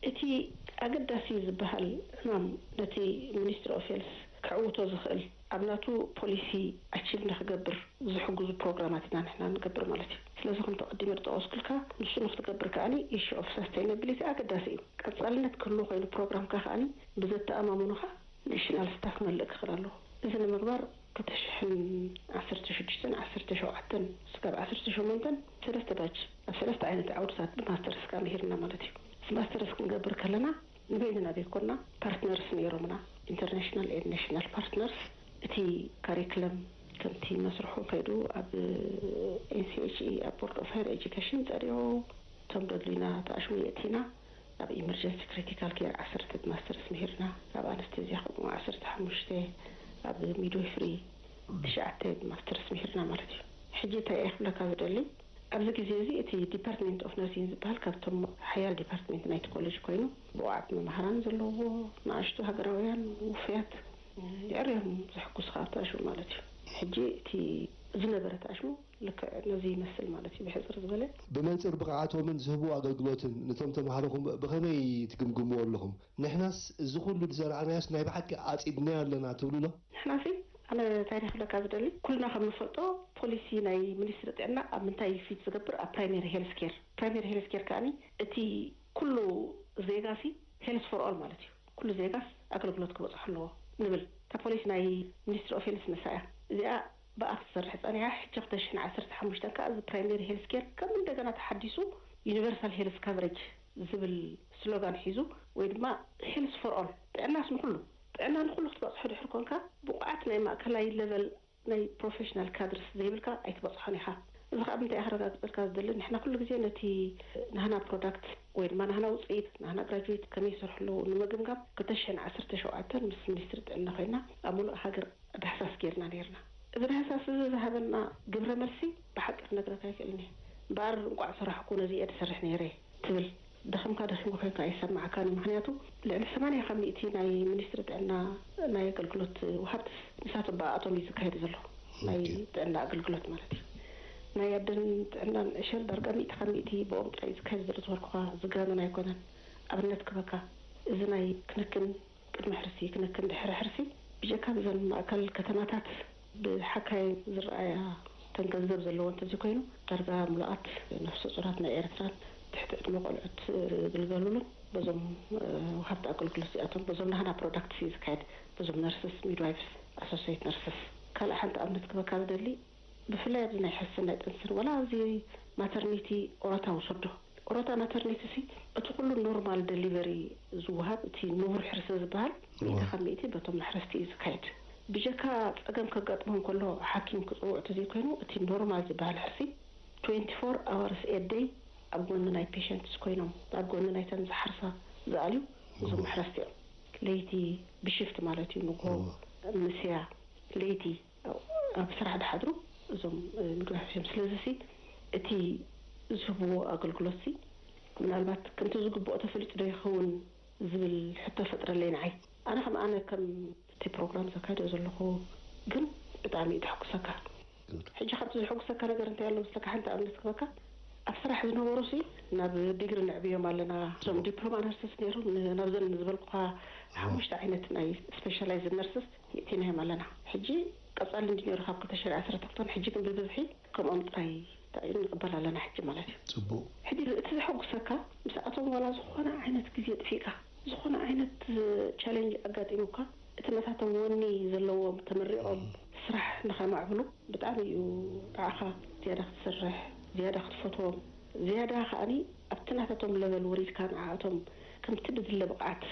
እቲ ኣገዳሲ ዝበሃል ዕማም ነቲ ሚኒስትሪ ኦፍ ሄልስ ክዕውቶ ዝኽእል ኣብ ናቱ ፖሊሲ ኣቺቭ ንክገብር ዝሕግዙ ፕሮግራማት ኢና ንሕና ንገብር ማለት እዩ። ስለዚ ከምቲ ቀዲመ ዝጠቐስኩልካ ንሱ ንክትገብር ከኣኒ ኢሹ ኦፍ ሳስቴይናቢሊቲ ኣገዳሲ እዩ። ቀፃልነት ክህልዎ ኮይኑ ፕሮግራምካ ከኣኒ ብዘተኣማምኑኻ ናሽናል ስታፍ ክመልእ ክኽእል ኣለዎ። እዚ ንምግባር ክልተ ሽሕን ዓሰርተ ሽዱሽተን ዓሰርተ ሸውዓተን ስጋብ ዓሰርተ ሸሞንተን ሰለስተ ባች ኣብ ሰለስተ ዓይነት ዓውድታት ብማስተርስ ከኣ ምሂርና ማለት እዩ። ማስተርስ ክንገብር ከለና ንበይንና ዘይኮና ፓርትነርስ ነይሮምና፣ ኢንተርናሽናል ኤንድ ናሽናል ፓርትነርስ። እቲ ካሪክለም ከምቲ መስርሑ ከይዱ ኣብ ኤንሲኤችኢ ኣብ ቦርድ ኦፍ ሃየር ኤጁኬሽን ጸዲቑ፣ እቶም ደድሊና ተኣሽሙ የእቲና። ኣብ ኢመርጀንሲ ክሪቲካል ኬር ዓሰርተ ማስተርስ ምሂርና፣ ኣብ ኣነስቴዝያ ከምኡ ዓሰርተ ሓሙሽተ፣ ኣብ ሚድዋይፍሪ ትሽዓተ ማስተርስ ምሂርና ማለት እዩ። ሕጂ እንታይ እየ ክብለካ ዝደሊ፣ ኣብዚ ግዜ እዚ እቲ ዲፓርትመንት ኦፍ ነርሲንግ ዝበሃል ካብቶም ሓያል ዲፓርትመንት ናይቲ ኮሌጅ ኮይኑ፣ ብቑዓት መማህራን ዘለዎ፣ ንኣሽቱ ሃገራውያን ውፉያት የዕርዮም ዘሕጉስኻ ተኣሽሙ ማለት እዩ። ሕጂ እቲ ዝነበረ ተኣሽሙ ልክዕ ነዚ ይመስል ማለት እዩ፣ ብሕጽር ዝበለ። ብመንጽር ብቕዓቶምን ዝህብዎ ኣገልግሎትን ነቶም ተምሃሮኹም ብኸመይ ትግምግምዎ ኣለኹም? ንሕናስ እዚ ኩሉ ዝዘራእናዮስ ናይ ብሓቂ ዓጺድናዮ ኣለና ትብሉ ዶ? ንሕናሲ ኣነ እንታይ ክብለካ ዝደሊ፣ ኩልና ከም ንፈልጦ ፖሊሲ ናይ ሚኒስትሪ ጥዕና ኣብ ምንታይ ፊት ዝገብር? ኣብ ፕራይመሪ ሄልስ ኬር። ፕራይመሪ ሄልስ ኬር ከኣኒ እቲ ኩሉ ዜጋሲ ሄልስ ፎር ኦል ማለት እዩ። ኩሉ ዜጋስ ኣገልግሎት ክበጽሖ ኣለዎ ንብል። እታ ፖሊሲ ናይ ሚኒስትሪ ኦፍ ሄልስ ንሳ እያ። እዚኣ ብኣ ክትሰርሕ ጸኒሓ። ሕጂ ክልተ ሽሕን ዓሰርተ ሓሙሽተን ከኣ እዚ ፕራይመሪ ሄልስ ኬር ከም እንደገና ተሓዲሱ ዩኒቨርሳል ሄልስ ካቨሬጅ ዝብል ስሎጋን ሒዙ፣ ወይ ድማ ሄልስ ፎር ኦል፣ ጥዕናስ ንኹሉ፣ ጥዕና ንኹሉ ክትበጽሖ ድሕሪ ኮንካ፣ ብቑዓት ናይ ማእከላይ ለቨል ናይ ፕሮፌሽናል ካድርስ ዘይብልካ ኣይትበጽሖን ኢኻ። እዚ ከዓ ብምንታይ ኣረጋግጸልካ ዝደሊ፣ ንሕና ኩሉ ግዜ ነቲ ናህና ፕሮዳክት ወይ ድማ ናህና ውፅኢት፣ ናህና ግራጁዌት ከመይ ይሰርሑ ኣለዉ ንምግምጋም ክልተ ሽሕን ዓሰርተ ሸውዓተን ምስ ሚኒስትሪ ጥዕና ኮይና ኣብ ሙሉእ ሃገር ዳህሳስ ጌርና ኔርና። እዚ ዳህሳስ እዚ ዝሃበና ግብረ መልሲ ብሓቂ ክነግረካ ኣይክእልን እየ። እምበኣር እንቋዕ ሰራሕኩ፣ ነዚ እየ ዝሰርሕ ነይረ ትብል። ደኺምካ ደኺምካ ኮይንካ ኣይሰማዕካን እዩ። ምኽንያቱ ልዕሊ ሰማንያ ካብ ሚእቲ ናይ ሚኒስትሪ ጥዕና ናይ ኣገልግሎት ወሃብትስ ንሳቶም ብኣኣቶም እዩ ዝካየድ ዘሎ። ናይ ጥዕና ኣገልግሎት ማለት እዩ። ናይ ኣደን ጥዕናን ዕሸል ዳርጋ ሚእቲ ካብ ሚእቲ ብኦም ጥራይ እዩ ዝካየድ ዘሎ ዝበልኩኻ ዝጋነን ኣይኮነን። ኣብነት ክበካ፣ እዚ ናይ ክንክን ቅድሚ ሕርሲ፣ ክንክን ድሕሪ ሕርሲ፣ ብጀካ ብዘን ማእከል ከተማታት ብሓካይ ዝረኣያ እተን ገንዘብ ዘለዎ እንተዘይኮይኑ፣ ዳርጋ ምሉኣት ነፍሰ ጹራት ናይ ኤርትራን ትሕቲ ዕድመ ቆልዑት ዝግልገሉሉን በዞም፣ እ፣ ወሃብቲ ኣገልግሎት እዚኣቶም፣ በዞም ናህና ፕሮዳክትስ እዩ ዝካየድ፣ በዞም ነርስስ፣ ሚድዋይፍስ፣ ኣሶሴት ነርስስ። ካልእ ሓንቲ ኣብነት ክበካ ዝደሊ፣ ብፍላይ ኣብዚ ናይ ሕስን ናይ ጥንስን፣ ወላ ኣብዚ ማተርኒቲ ኦሮታ ውሰዶ። ኦሮታ ማተርኒቲ ሲ እቲ ኩሉ ኖርማል ደሊቨሪ ዝወሃብ፣ እቲ ንቡር ሕርሲ ዝበሃል፣ ሚእቲ ካብ ሚእቲ በቶም ኣሕረስቲ እዩ ዝካየድ። ብጀካ ጸገም ከጋጥሞም ከሎ ሓኪም ክጽውዑ ተዘይኮይኑ፣ እቲ ኖርማል ዝበሃል ሕርሲ ትዌንቲ ፎር ኣወርስ ኤ ደይ ኣብ ጎኒ ናይ ፔሸንትስ ኮይኖም፣ ኣብ ጎኒ ናይተን ዝሓርሳ ዝኣልዩ እዞም ኣሕረስቲ እዮም። ለይቲ ብሽፍት ማለት እዩ፣ ንግሆ፣ ምስያ፣ ለይቲ ኣብ ስራሕ ድሓድሩ እዞም፣ እ፣ ሚድዋይፍ እዮም። ስለዚ ሲ እቲ ዝህብዎ ኣገልግሎት ሲ ምናልባት ከምቲ ዝግብኦ ተፈሊጡ ዶ ይኸውን ዝብል ሕቶ ፈጥረለይ ንዓይ። ኣነ ከም ኣነ ከም እቲ ፕሮግራም ዘካይዶ ዘለኹ ግን ብጣዕሚ እዩ ተሐጉሰካ። ሕጂ ካብቲ ዘሐጉሰካ ነገር እንታይ ኣሎ መስለካ? ሓንቲ ኣብነት ክበካ፣ ኣብ ስራሕ ዝነበሩ ሲ ናብ ዲግሪ ንዕብዮም ኣለና። እዞም ዲፕሎማ ነርስስ ነይሮም ን-፣ ናብዘን ዝበልኩኻ ሓሙሽተ ዓይነት ናይ ስፔሻላይዝድ ነርስስ የእቲናዮም ኣለና። ሕጂ ቀጻሊ እንዲ ነይሩ ካብ ክልተ ሽሕን ዓሰርተ ክልተን፣ ሕጂ ግን ብብዝሒ ከምኦም ጥራይ እንታይ እዩ ንቕበል ኣለና ሕጂ ማለት እዩ። ጽቡቕ። ሕጂ እቲ ዘሐጉሰካ ምስኣቶም ዋላ ዝኾነ ዓይነት ግዜ ጥፊእካ፣ ዝኾነ ዓይነት ቻሌንጅ ኣጋጢሙካ፣ እቲ ነታቶም ወኒ ዘለዎም ተመሪቖም ስራሕ ንኸማዕብሉ ብጣዕሚ እዩ ንዓኻ ዝያዳ ክትሰርሕ፣ ዝያዳ ክትፈትዎም፣ ዝያዳ ከኣኒ ኣብቲ ናታቶም ለቨል ወሪድካ ንዓኣቶም ከምቲ ብዝለ ብቕዓት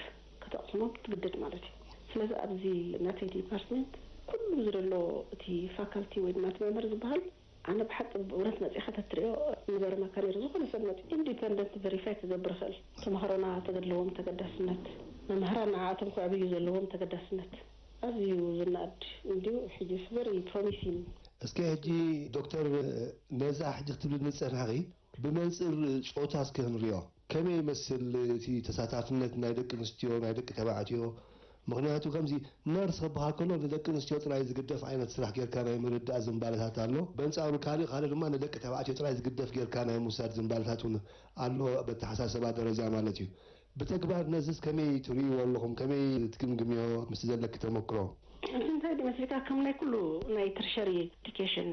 ከተቕስሞም ትግደድ ማለት እዩ። ስለዚ ኣብዚ ናተይ ዲፓርትመንት ኩሉ ዝደሎ እቲ ፋካልቲ ወይ ድማ እቲ መምህር ዝበሃል ኣነ ብሓቂ ብእውነት መጺኻ ተትሪኦ ምገርመካ ነይሩ። ዝኾነ ሰብ መጺኡ ኢንዲፐንደንት ቨሪፋይ ክገብር ይኽእል። ተምሃሮና ተገድለዎም ተገዳስነት፣ መምህራን ንዓኣቶም ክዕብዩ ዘለዎም ተገዳስነት ኣዝዩ ዝነኣድ እንድዩ። ሕጂ ቨሪ ፕሮሚሲንግ። እስከ ሕጂ ዶክተር ነዛ ሕጂ ክትብልኒ ዝጸናሕኺ ብመንጽር ጾታ እስከ ክንሪኦ። ከመይ ይመስል እቲ ተሳታፍነት ናይ ደቂ ኣንስትዮ፣ ናይ ደቂ ተባዕትዮ? ምኽንያቱ ከምዚ ነርስ ክበሃል ከሎ ንደቂ ኣንስትዮ ጥራይ ዝግደፍ ዓይነት ስራሕ ጌርካ ናይ ምርዳእ ዝንባለታት ኣሎ። በንጻሩ ካልእ ካልእ ድማ ንደቂ ተባዕትዮ ጥራይ ዝግደፍ ጌርካ ናይ ምውሳድ ዝንባለታት እውን ኣሎ፣ በተሓሳሰባ ደረጃ ማለት እዩ። ብተግባር ነዚስ ከመይ ትርእይዎ ኣለኹም? ከመይ ትግምግምዮ ምስቲ ዘለኪ ተመክሮ? እዚ እንታይ ድዩ መስልካ፣ ከም ናይ ኩሉ ናይ ተርሸሪ ኤዱኬሽን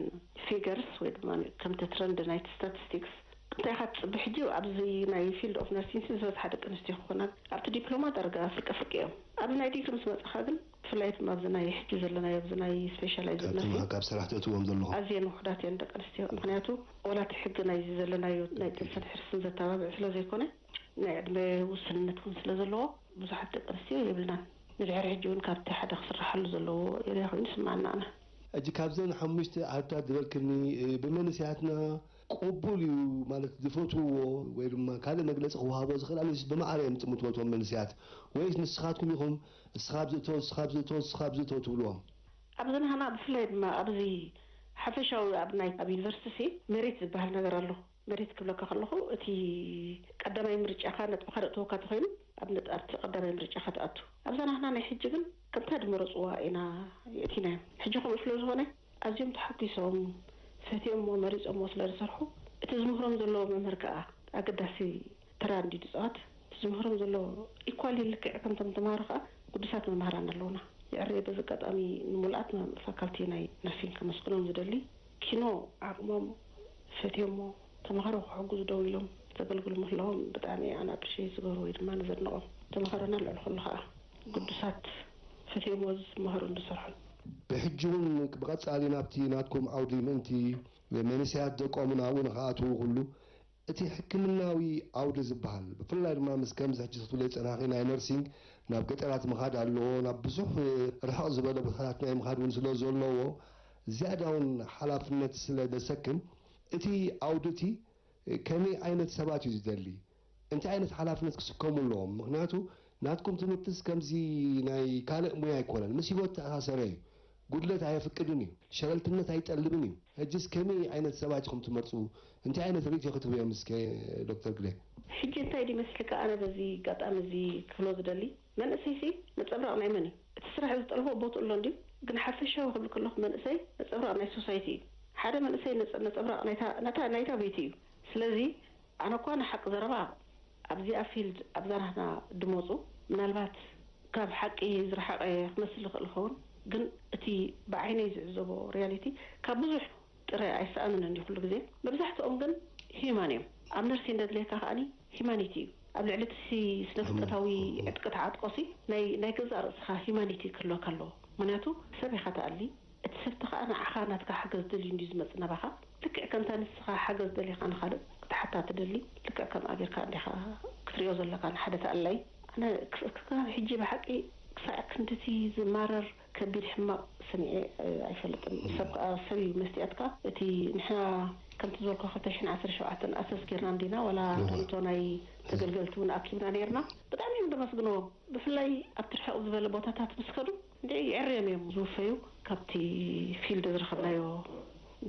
ፊገርስ ወይ ድማ ከምቲ ትረንድ ናይቲ ስታቲስቲክስ እንታይ ኢኻ ትጽቢ? ሕጂ ኣብዚ ናይ ፊልድ ኦፍ ነርሲንግ ዝበዝሓ ደቂ ኣንስትዮ ክኾና ኣብቲ ዲፕሎማ ዳርጋ ፍርቂ ፍርቂ እዮም። ኣብዚ ናይ ዲግሪ ምስ መጻኻ ግን ብፍላይ ድማ ኣብዚ ናይ ሕጂ ዘለናዮ ኣብዚ ናይ ስፔሻላይዝድ ካብቶም ነርሲንግ ካብ ስራሕ ተእትዎም ዘለኹም? ኣዝየን ውሑዳት እየን ደቂ ኣንስትዮ። ምኽንያቱ ወላ እቲ ሕጊ ናይዚ ዘለናዮ ናይ ጥንስን ሕርስን ዘተባብዕ ስለ ዘይኮነ ናይ ዕድመ ውስንነት እውን ስለ ዘለዎ ብዙሓት ደቂ ኣንስትዮ የብልናን። ንድሕሪ ሕጂ እውን ካብቲ ሓደ ክስርሓሉ ዘለዎ ኤርያ ኮይኑ ይስምዓና ኣነ። ሕጂ ካብዘን ሓሙሽተ ዓድታት ዝበልክኒ፣ እ፣ ብመንእሰያትና ቅቡል እዩ ማለት ዝፈትውዎ ወይ ድማ ካልእ መግለጺ ክወሃቦ ዝኽእል ኣለስ ብማዕረ እዮም ዝጥምትዎ እቶም መንእሰያት? ወይስ ንስኻትኩም ኢኹም እስኻ ኣብዚ እቶ፣ እስኻ ኣብዚ እቶ፣ እስኻ ኣብዚ እቶ ትብልዎም? ኣብዚ ናህና ብፍላይ ድማ ኣብዚ ሓፈሻዊ ኣብ ናይ፣ ኣብ ዩኒቨርሲቲ ሲ ሜሪት ዝበሃል ነገር ኣሎ። ሜሪት ክብለካ ከለኹ እቲ ቀዳማይ ምርጫኻ ነጥብኻ ደእተወካ ተኾይኑ ኣብ ነጥ-፣ ኣብቲ ቀዳማይ ምርጫኻ ትኣቱ። ኣብዛ ናህና ናይ ሕጂ ግን ከምታ ድመረጽዋ ኢና የእቲናዮም። ሕጂ ከምኡ ስለ ዝኾነ ኣዝዮም ተሓጒሶም ፈትዮምዎ መሪጾምዎ ስለ ዝሰርሑ እቲ ዝምህሮም ዘለዎ መምህር ከኣ ኣገዳሲ ተራ እንዲ ዝጻወት እቲ ዝምህሮም ዘሎ ኢኳሊ ልክዕ ከምቶም ተምሃሮ ከኣ ግዱሳት መምህራን ኣለውና። ይዕረየ በዚ ኣጋጣሚ ንሙሉኣት ፋካልቲ ናይ ነርሲንግ ከመስግኖም ዝደሊ ኪኖ ዓቕሞም ፈትዮሞ ተምሃሮ ክሕግዙ ደው ኢሎም ዘገልግሉ ምህላዎም ብጣዕሚ ኣነ ኣፕሪሼት ዝገብሮ ወይ ድማ ንዘድንቖም ተምሃሮና ልዕሊ ኩሉ ከዓ ግዱሳት ፈትዮሞ ዝመሃሩን ዝሰርሑን። ብሕጂ እውን ብቐጻሊ ናብቲ ናትኩም ዓውዲ ምእንቲ መንእሰያት ደቆምን ኣብኡ ንኽኣትዉ ኩሉ እቲ ሕክምናዊ ዓውዲ ዝበሃል ብፍላይ ድማ ምስ ከምዚ ሕጂ ክትብሎ ዝጸናኺ ናይ ነርሲንግ ናብ ገጠራት ምኻድ ኣለዎ ናብ ብዙሕ ርሕቕ ዝበለ ቦታታት ናይ ምኻድ እውን ስለ ዘለዎ ዝያዳ እውን ሓላፍነት ስለ ዘሰክም እቲ ዓውዲ እቲ ከመይ ዓይነት ሰባት እዩ ዝደሊ? እንታይ ዓይነት ሓላፍነት ክስከሙ ኣለዎም? ምኽንያቱ ናትኩም ትምህርትስ ከምዚ ናይ ካልእ ሙያ ኣይኮነን፣ ምስ ህይወት ተኣሳሰረ እዩ። ጉድለት ኣየፍቅድን እዩ፣ ሸለልትነት ኣይጠልብን እዩ። ሕጅስ ከመይ ዓይነት ሰባት ኢኹም ትመርፁ? እንታይ ዓይነት ርእይቶ ክትህቡ እዮም እስከ ዶክተር ግደ? ሕጂ እንታይ ድዩ መስልካ ኣነ በዚ ኣጋጣሚ እዚ ክብሎ ዝደሊ መንእሰይሲ ነፀብራቕ ናይ መን እዩ? እቲ ስራሕ ዝጠልቦ ቦትኡ ኣሎ እንድዩ፣ ግን ሓፈሻዊ ክብል ከለኹ መንእሰይ ነፀብራቕ ናይ ሶሳይቲ እዩ። ሓደ መንእሰይ ነፀ-፣ ነፀብራቕ ናይታ ናይታ ናይታ ቤቱ እዩ። ስለዚ ኣነ እኳ ንሓቂ ዘረባ ኣብዚኣ ፊልድ ኣብዛ ናህና ድመፁ ምናልባት ካብ ሓቂ ዝረሓቐ ክመስል ይኽእል ይኸውን፣ ግን እቲ ብዓይነይ ዝዕዘቦ ሪያሊቲ ካብ ብዙሕ ጥረ ኣይሰኣንን እንዲ ኩሉ ግዜ። መብዛሕትኦም ግን ሂዩማን እዮም። ኣብ ነርሲን ደድልየካ ከኣኒ ሂማኒቲ እዩ። ኣብ ልዕሊ እቲ ስነ ፍልጠታዊ ዕጥቂ ተዓጥቆሲ ናይ ናይ ገዛእ ርእስኻ ሂማኒቲ ክህልወካ ኣለዎ። ምክንያቱ ሰብ ኢኻ ትኣሊ፣ እቲ ሰብቲ ከኣ ንዓኻ ናትካ ሓገዝ ደልዩ እንድዩ ዝመጽእ ናባኻ። ልክዕ ከምታ ንስኻ ሓገዝ ደሊኻ ንኻልእ ክትሓታ ትደሊ፣ ልክዕ ከምኣ ጌርካ እንዲኻ ክትሪኦ ዘለካ ንሓደ ተኣላይ። ኣነ ክስ-፣ ክሳብ ሕጂ ብሓቂ ክሳዕ ክንድቲ ዝማረር ከቢድ ሕማቕ ሰሚዐ፣ እ፣ ኣይፈልጥን። ሰብ ከኣ ሰብ እዩ መስትያትካ። እቲ ንሕና ከምቲ ዝበልኩ ክልተ ሽሕን ዓሰርተ ሸውዓተን ኣሰስ ጌርና እንዲና፣ ዋላ እወ። ርእይቶ ናይ ተገልገልቲ እውን ኣኪብና ኔርና። ብጣዕሚ እዮም ዘመስግንዎ። ብፍላይ ኣብቲ ርሕቕ ዝበለ ቦታታት ምስ ከዱ እንድዒ ይዕርዮም እዮም ዝውፈዩ ካብቲ ፊልድ ዝረኸብናዮ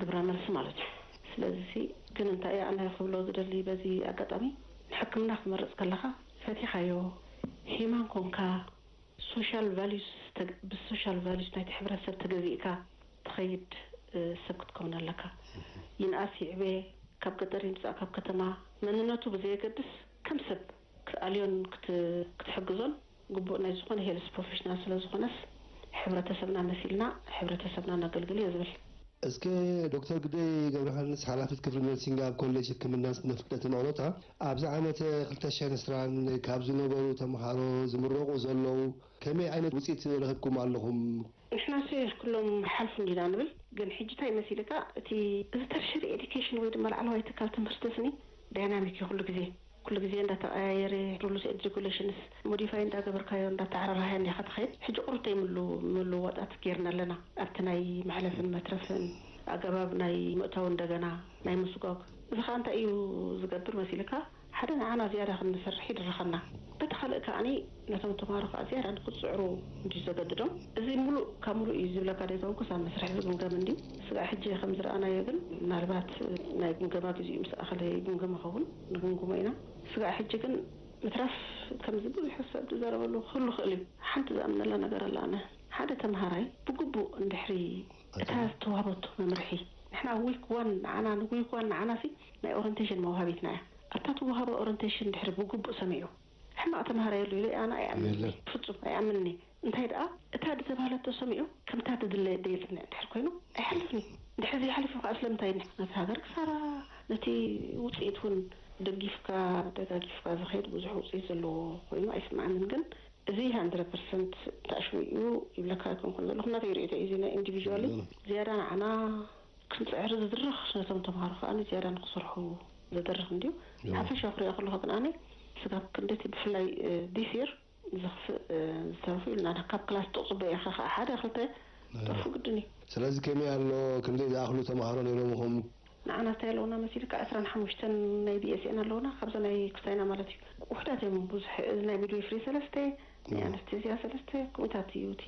ግብረ መልሲ ማለት እዩ። ስለዚ ግን እንታይ ኣነ ክብሎ ዝደሊ በዚ ኣጋጣሚ ንሕክምና ክትመርጽ ከለኻ ፈቲኻዮ ሂማን ኮንካ ሶሻል ቫልዩስ ተግ-፣ ብሶሻል ቫልዩስ ናይቲ ሕብረተሰብ ተገዚእካ ትኸይድ፣ እ፣ ሰብ ክትከውን ኣለካ። ይንኣስ ይዕበ፣ ካብ ገጠር ይምጻእ ካብ ከተማ መንነቱ ብዘየገድስ ከም ሰብ ክትኣልዮን ክት-፣ ክትሕግዞን ግቡእ ናይ ዝኾነ ሄልስ ፕሮፌሽናል ስለ ዝኾነስ ሕብረተሰብና መሲልና ሕብረተሰብና ነገልግል እየ ዝብል። እስከ ዶክተር ግደይ ገብረሃንስ ሓላፊት ክፍሊ ነርሲንግ ኣብ ኮሌጅ ሕክምና ስነ ፍልጠትን ኦሮታ ኣብዚ ዓመት ክልተ ሽሕን ዕስራን ካብ ዝነበሩ ተምሃሮ ዝምረቑ ዘለዉ ከመይ ዓይነት ውፅኢት ረኺብኩም ኣለኹም? ንሕናሲ ኩሎም ሓልፉ እንዲና ንብል፣ ግን ሕጂ እንታይ መሲልካ እቲ እዚ ተርሸሪ ኤዱኬሽን ወይ ድማ ላዕለዋይ ትካል ትምህርቲ ስኒ ዳይናሚክ እዩ ኩሉ ግዜ። ኩሉ ግዜ እንዳተቐያየረ ሩልስ ኤንድ ሬጉሌሽንስ ሞዲፋይ እንዳገበርካዮ እንዳተዓራረሃዮ እንዲኻ ትኸይድ። ሕጂ ቁርብ እንታይ ምሉ-፣ ምልውዋጣት ጌርና ኣለና ኣብቲ ናይ መሕለፍን መትረፍን ኣገባብ ናይ ምእታው እንደገና ናይ ምስጓግ። እዚ ኸኣ እንታይ እዩ ዝገብር መሲልካ? ሓደ ንዓና ዝያዳ ክንሰርሕ ይድርኸና። በቲ ካልእ ከኣኒ ነቶም ተምሃሮ ከኣ ዝያዳ ንክጽዕሩ እንድዩ ዘገድዶም። እዚ ምሉእ ካብ ምሉእ እዩ ዝብለካ ዶ ኣይኮንኩስ ኣብ መስርሕ ዝግምገም እንድዩ። ስጋዕ ሕጂ ከም ዝረኣናዮ ግን ምናልባት ናይ ግምገማ ግዜኡ ምስ ኣኸለ ይግምገም ይኸውን፣ ንግምግሞ ኢና። ስጋዕ ሕጂ ግን ምትራፍ ከምዚ ብዙሕ ሰብ ዝዛረበሉ ክህሉ ይኽእል እዩ። ሓንቲ ዝኣምነላ ነገር ኣላ ኣነ። ሓደ ተምሃራይ ብግቡእ እንድሕሪ እታ ዝተዋህበቶ መምርሒ፣ ንሕና ዊክ ዋን ንዓና፣ ንዊክ ዋን ንዓናሲ ናይ ኦሪንቴሽን መውሃቢትና እያ። ኣብታ ትወሃቦ ኦሪንቴሽን ድሕሪ ብግቡእ ሰሚዑ፣ ሕማቕ ተምሃራይ ኣሎ ኢለ ኣነ ኣይኣምንን። የለን። ፍጹም ኣይኣምንን እየ። እንታይ ደኣ፣ እታ ዝተባህለቶ ሰሚዑ፣ ከምታ ትድለ ደየጽንዕ እንድሕር ኮይኑ፣ ኣይሓልፍን እዩ። እንድሕር ዘይሓልፍ እዩ ከኣ ስለምንታይ ንሕ-፣ ነቲ ሃገር ክሳራ፣ ነቲ ውጽኢት እውን ደጊፍካ፣ ደጋጊፍካ ዝኸይድ ብዙሕ ውጽኢት ዘለዎ ኮይኑ ኣይስምዓንን። ግን እዚ ሃንድረድ ፐርሰንት ተኣሽሙ እዩ ይብለካ ኣይኮንኩን ዘለኹ። ናተይ ርእይቶ እዩ፣ እዚ ናይ ኢንዲቪዥዋሊ። ዝያዳ ንዓና ክንጽዕር ዝድርኽ፣ ነቶም ተምሃሮ ከኣ ዝያዳ ንክሰርሑ ዘደርኽ እንድዩ። ሓፈሻ ክሪኦ ከለኹ ግን ኣነ ስጋብ ክንደቲ ብፍላይ ዲስ ይር ዝኽፍእ ዝተረፉ ኢልና ካብ ክላስ ጥቕፅበ ኢኻ ከዓ ሓደ ክልተ ጠፉ ግድን እዩ። ስለዚ ከመይ ኣሎ? ክንደይ ዝኣኽሉ ተማሃሮ ነይሮምኹም? ንዓና እንታይ ኣለውና መሲልካ ዕስራን ሓሙሽተን ናይ ቢኤስኤን ኣለውና ካብዛ ናይ ክሳይና ማለት እዩ። ውሕዳት እዮም ብዙሕ። እዚ ናይ ሚድዊፍሪ ሰለስተ፣ ናይ ኣነስቴዝያ ሰለስተ፣ ከምኡታት እዩ እቲ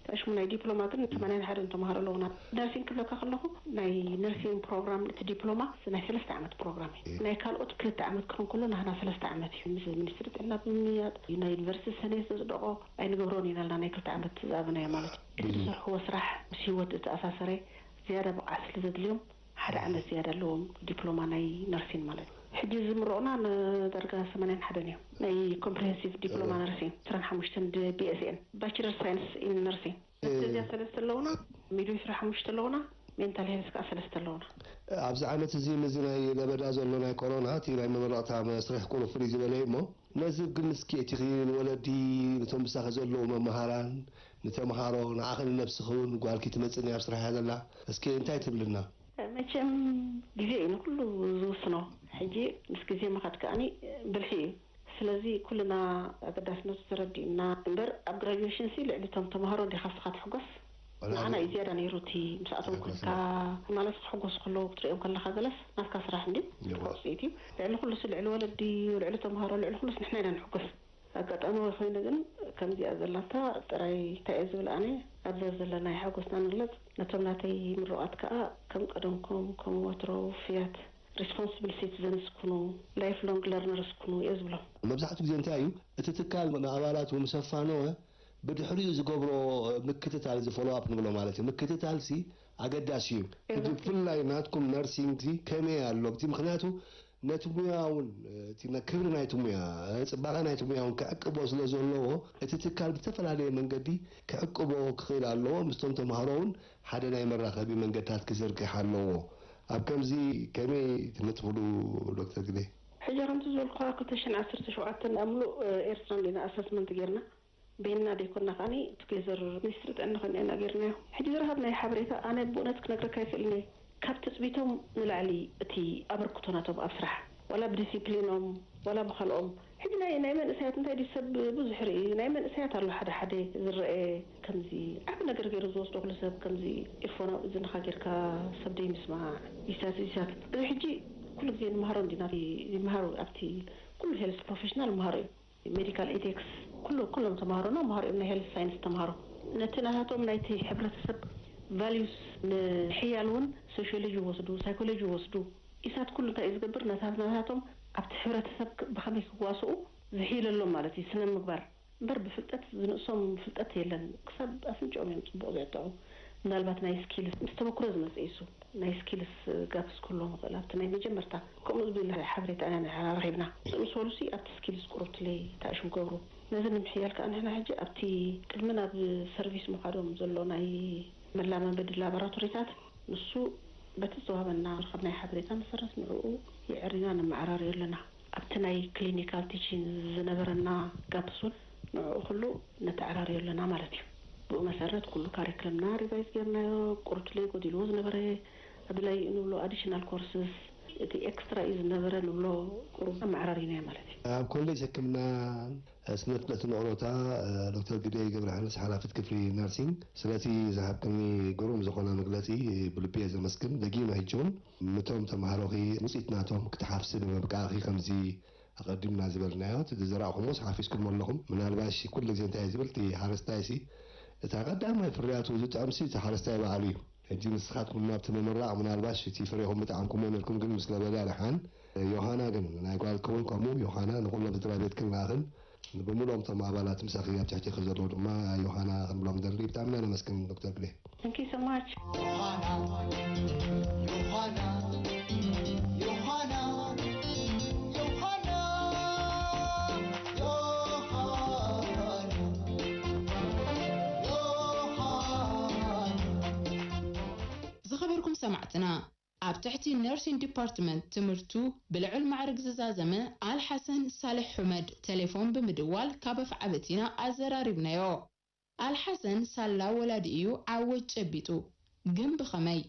ተሽሙ። ናይ ዲፕሎማ ግን ሰማንያን ሓደን ተምሃሮ ኣለውና። ነርሲንግ ክብለካ ከለኹ ናይ ነርሲንግ ፕሮግራም እቲ ዲፕሎማ ናይ ሰለስተ ዓመት ፕሮግራም እዩ። ናይ ካልኦት ክልተ ዓመት ክኸውን ከሎ ናህና ሰለስተ ዓመት እዩ። ምስ ሚኒስትሪ ጥዕና ብምምያጥ ናይ ዩኒቨርሲቲ ሰኔት ዘፅደቆ ኣይንገብሮን ኢና ልና ናይ ክልተ ዓመት ዝኣበናዮ ማለት እዩ። እቲ ዝሰርሕዎ ስራሕ ምስ ህይወት ዝተኣሳሰረ ዝያዳ ብቕዓት ስለ ዘድልዮም ሓደ ዓመት ዝያዳ ኣለዎም ዲፕሎማ ናይ ነርሲን ማለት እዩ። ሕጂ ዝምረቑና ንዳርጋ ሰማንያን ሓደን እዮም ናይ ኮምፕሪሄንሲቭ ዲፕሎማ ነርሲን ዕስራን ሓሙሽተን ቢኤስኤን ባችለር ሳይንስ ኢን ነርሲን። እዚኣ ሰለስተ ኣለውና፣ ሚድዊፍሪ ሓሙሽተ ኣለውና፣ ሜንታል ሄልስ ከዓ ሰለስተ ኣለውና። ኣብዚ ዓመት እዚ ምስዚ ናይ ለበዳ ዘሎ ናይ ኮሮና እቲ ናይ መመረቕታ መስርሕ ቁሩብ ፍልይ ዝበለ እዩ እሞ ነዚ ግምት እስኪ እቲ ንወለዲ፣ ነቶም ብሳኺ ዘለዉ መምሃራን፣ ንተምሃሮ፣ ንዓኺ ንነብስኺ እውን ጓልኪ ትመጽእ እያ ኣብ ስራሕ እያ ዘላ፣ እስኪ እንታይ ትብልና? መቸም ግዜ እዩ ንኩሉ ዝውስኖ። ሕጂ ምስ ግዜ ምኻድ ከኣኒ ብልሒ እዩ። ስለዚ ኩልና ኣገዳስነቱ ተረዲእና እምበር ኣብ ግራጁዌሽን ሲ ልዕሊ እቶም ተምሃሮ እንዲኻ ንስኻ ትሕጎስ። ንዓና እዩ ዝያዳ ነይሩ እቲ ምስ ኣተው ኮንካ ማለት ክሕጎሱ ከለዉ ክትሪኦም ከለኻ ገለስ ናትካ ስራሕ እንዲ ውፅኢት እዩ። ልዕሊ ኩሉ ሲ ልዕሊ ወለዲ፣ ልዕሊ ተምሃሮ፣ ልዕሊ ኩሉስ ንሕና ኢና ንሕጎስ። ኣጋጣሚ ወይ ኮይነ ግን ከምዚኣ ዘላታ ጥራይ እንታይ እየ ዝብል ኣነ ኣብዛ ዘለና ይሓጎስና ንግለፅ። ነቶም ናተይ ምሩቓት ከዓ ከም ቀደምኩም ከም ወትሮ ውፍያት ሪስፖንስብል ሲቲዘንስ ኩኑ፣ ላይፍ ሎንግ ለርነርስ ኩኑ እየ ዝብሎም። መብዛሕትኡ ግዜ እንታይ እዩ እቲ ትካል ንኣባላቱ ምስ ኣፋነወ ብድሕሪኡ ዝገብሮ ምክትታል እዚ ፎሎ ኣፕ ንብሎ ማለት እዩ። ምክትታል ሲ ኣገዳሲ እዩ። ሕጂ ብፍላይ ናትኩም ነርሲንግ ሲ ከመይ ኣሎ እቲ ምክንያቱ ነቲ ሙያ እውን እቲ ክብሪ ናይቲ ሙያ ፅባቐ ናይቲ ሙያ እውን ክዕቅቦ ስለ ዘለዎ እቲ ትካል ብዝተፈላለየ መንገዲ ክዕቅቦ ክኽእል ኣለዎ። ምስቶም ተምሃሮ እውን ሓደ ናይ መራኸቢ መንገድታት ክዝርግሕ ኣለዎ። ኣብ ከምዚ ከመይ ትነጥፍሉ ዶክተር ግደይ? ሕጂ ከምቲ ዝበልኩኻ ክልተ ሽሕን ዓሰርተ ሸውዓተን ኣብ ምሉእ ኤርትራ እንዲና ኣሰስመንት ጌርና በይንና ደይኮና ከዓኒ ቱጌዘር ሚኒስትሪ ጥዕና ኮይና ኢና ጌርናዮ። ሕጂ ዝረኸብናዮ ሓበሬታ ኣነ ብእውነት ክነግረካ ኣይክእልን እየ። ካብ ትፅቢቶም ንላዕሊ እቲ ኣበርክቶ ናቶም ኣብ ስራሕ ዋላ ብዲሲፕሊኖም ዋላ ብካልኦም ሕጂ ናይ ናይ መንእሰያት እንታይ ድዩ ሰብ ብዙሕ ርኢ ናይ መንእሰያት ኣሎ ሓደ ሓደ ዝረአ ከምዚ ዓቢ ነገር ገይሩ ዝወስዶ ኩሉ ሰብ ከምዚ ኢርፎን ኣብ እዝንኻ ጌርካ ሰብ ደይምስማዕ ኢሳት ኢሳት እዚ ሕጂ ኩሉ ግዜ ንመሃሮ እንዲና ይመሃሩ ኣብቲ ኩሉ ሄልስ ፕሮፌሽናል መሃሮ እዩ ሜዲካል ኤቲክስ ኩሉ ኩሎም ተማሃሮና መሃሮ እዮም ናይ ሄልስ ሳይንስ ተማሃሮ ነቲ ናታቶም ናይቲ ሕብረተሰብ ቫልዩስ ንምሕያል እውን ሶሽዮሎጂ ይወስዱ ሳይኮሎጂ ይወስዱ ኢሳት ኩሉ እንታይ እዩ ዝገብር ነታትናታቶም ኣብቲ ሕብረተሰብ ብኸመይ ክዋስኡ ዝሕይለሎም ማለት እዩ ስነ ምግባር እምበር ብፍልጠት ዝንእሶም ፍልጠት የለን ክሳብ ኣፍንጭኦም እዮም ፅቡቕ ዘዕጥዑ ምናልባት ናይ ስኪልስ ምስ ተመክሮ ዝመፅእ እዩ እሱ ናይ ስኪልስ ጋፕስ ክህልዎም ይኽእል ኣብቲ ናይ መጀመርታ ከምኡ ዝብል ሓበሬታ ኢና ንሕና ረኺብና ምስ በሉ ሲ ኣብቲ ስኪልስ ቁሩብ ትለይ ተኣሽም ገብሩ ነዚ ንምሕያል ከዓ ንሕና ሕጂ ኣብቲ ቅድሚ ናብ ሰርቪስ ምኻዶም ዘሎ ናይ መላመበዲ ላቦራቶሪታት ንሱ በቲ ዝተዋህበና ዝረኸብናዮ ሓበሬታ መሰረት ንዕኡ የዐሪና ነመዓራርዮ ኣለና ኣብቲ ናይ ክሊኒካል ቲቺንግ ዝነበረና ጋፕስ እውን ንዕኡ ኩሉ ነተዓራርዮ ኣለና ማለት እዩ ብኡ መሰረት ኩሉ ካሪክለምና ሪቫይዝ ጌርናዮ ቁሩብ ትለይ ጎዲልዎ ዝነበረ ኣድላይ እዩ ንብሎ ኣዲሽናል ኮርስስ እቲ ኤክስትራ እዩ ዝነበረ ንብሎ ቁሩብ ኣመዓራሪናዮ ማለት እዩ ኣብ ኮሌጅ ሕክምና ስነ ፍልጠትን ኦሮታ ዶክተር ግደይ ገብረሃንስ ሓላፊት ክፍሊ ነርሲንግ ስለቲ ዝሃብክኒ ግሩም ዝኾነ መግለፂ ብልቢ እየ ዘመስግን ደጊመ ሕጂ እውን ምቶም ተምሃሮኺ ውፅኢት ናቶም ክትሓፍሲ ንምብቃዕኺ ከምዚ ኣቐዲምና ዝበልናዮ እቲ ዝዘራእኹምዎስ ሓፊስኩሞ ኣለኹም ምናልባሽ ኩሉ ግዜ እንታይ ዝብል እቲ ሓረስታይ ሲ እታ ቀዳማይ ፍርያቱ ዝጥዕምሲ እቲ ሓረስታይ በዓሉ እዩ ሕጂ ንስኻትኩም ናብቲ ምምራቕ ምናልባሽ እቲ ፍሬኹም ምጥዓምኩሞ ነርኩም ግን ምስ ለበዳ ደሓን ዮሃና ግን ናይ ጓልኪ እውን ከምኡ ዮሃና ንኹሎም ስድራ ቤትክን ንኣኽን ብምሉኦም እቶም ኣባላት ምሳኺ ኣብ ትሕቲኺ ዘለዉ ድማ ዮሃና ክንብሎም ንደሊ ብጣዕሚ ኢና ነመስግን ዶክተር ግደይ Thank you so much. Yohana, Yohana, Yohana, Yohana, Yohana, Yohana. ዝኸበርኩም ሰማዕትና ኣብ ትሕቲ ነርሲን ዲፓርትመንት ትምህርቱ ብልዑል ማዕርግ ዝዛዘመ ኣልሓሰን ሳልሕ ሑመድ ቴሌፎን ብምድዋል ካብ ኣፍዓበቲና ኣዘራሪብናዮ። ኣልሓሰን ሳላ ወላዲ እዩ ዓወት ጨቢጡ። ግን ብኸመይ?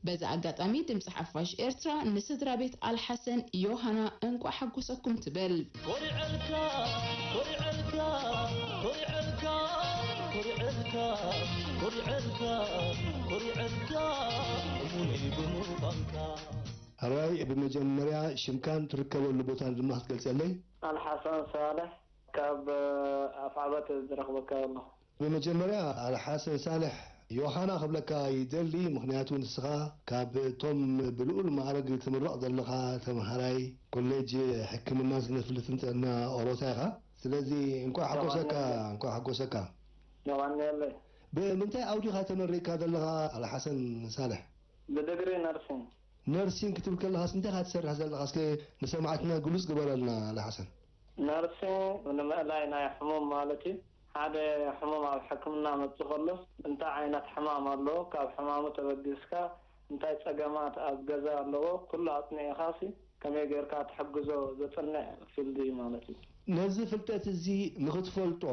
በዚ ኣጋጣሚ ድምፂ ሓፋሽ ኤርትራ ንስድራ ቤት ኣልሓሰን ዮሃና እንቋዕ ሓጎሰኩም ትብል። ኮሪዐልካ ኮሪዐልካ ኮሪዐልካ ኮሪዐልካ ኮሪዐልካ ኮሪዐልካ እሙን ብምዃንካ። ሕራይ፣ ብመጀመርያ ሽምካን ትርከበሉ ቦታን ድማ ክትገልጸለይ? ኣልሓሰን ሳልሕ፣ ካብ ኣፍዓበት ዝረኽበካ ኣለኹ። ብመጀመርያ ኣልሓሰን ሳልሕ፣ ዮሃና ክብለካ ይደሊ፣ ምኽንያቱ ንስኻ ካብ እቶም ብልኡል ማዕረግ ትምረቕ ዘለኻ ተምሃራይ ኮሌጅ ሕክምናን ስነ ፍልጥትን ጥዕና ኦሮታ ኢኻ። ስለዚ እንኳዕ ሓጎሰካ። እንኳዕ ሓጎሰካ። የቐንየለይ። ብምንታይ ዓውዲ ኢኻ ተመሪቕካ ዘለኻ ኣልሓሰን ሳልሕ? ብድግሪ ነርሲንግ። ነርሲንግ ክትብል ከለኻስ እንታይ ኢኻ ትሰርሕ ዘለኻ? እስከ ንሰማዕትና ግሉጽ ግበረልና ኣልሓሰን። ነርሲንግ ንምእላይ ናይ ሕሙም ማለት እዩ። ሓደ ሕሙም ኣብ ሕክምና መጽእ ከሎ እንታይ ዓይነት ሕማም ኣለዎ፣ ካብ ሕማሙ ተበጊስካ እንታይ ጸገማት ኣብ ገዛ ኣለዎ፣ ኩሉ ኣጽኒዕኻሲ ከመይ ጌርካ ትሕግዞ ዘጽንዕ ፊልድ እዩ ማለት እዩ። ነዚ ፍልጠት እዚ ንኽትፈልጦ፣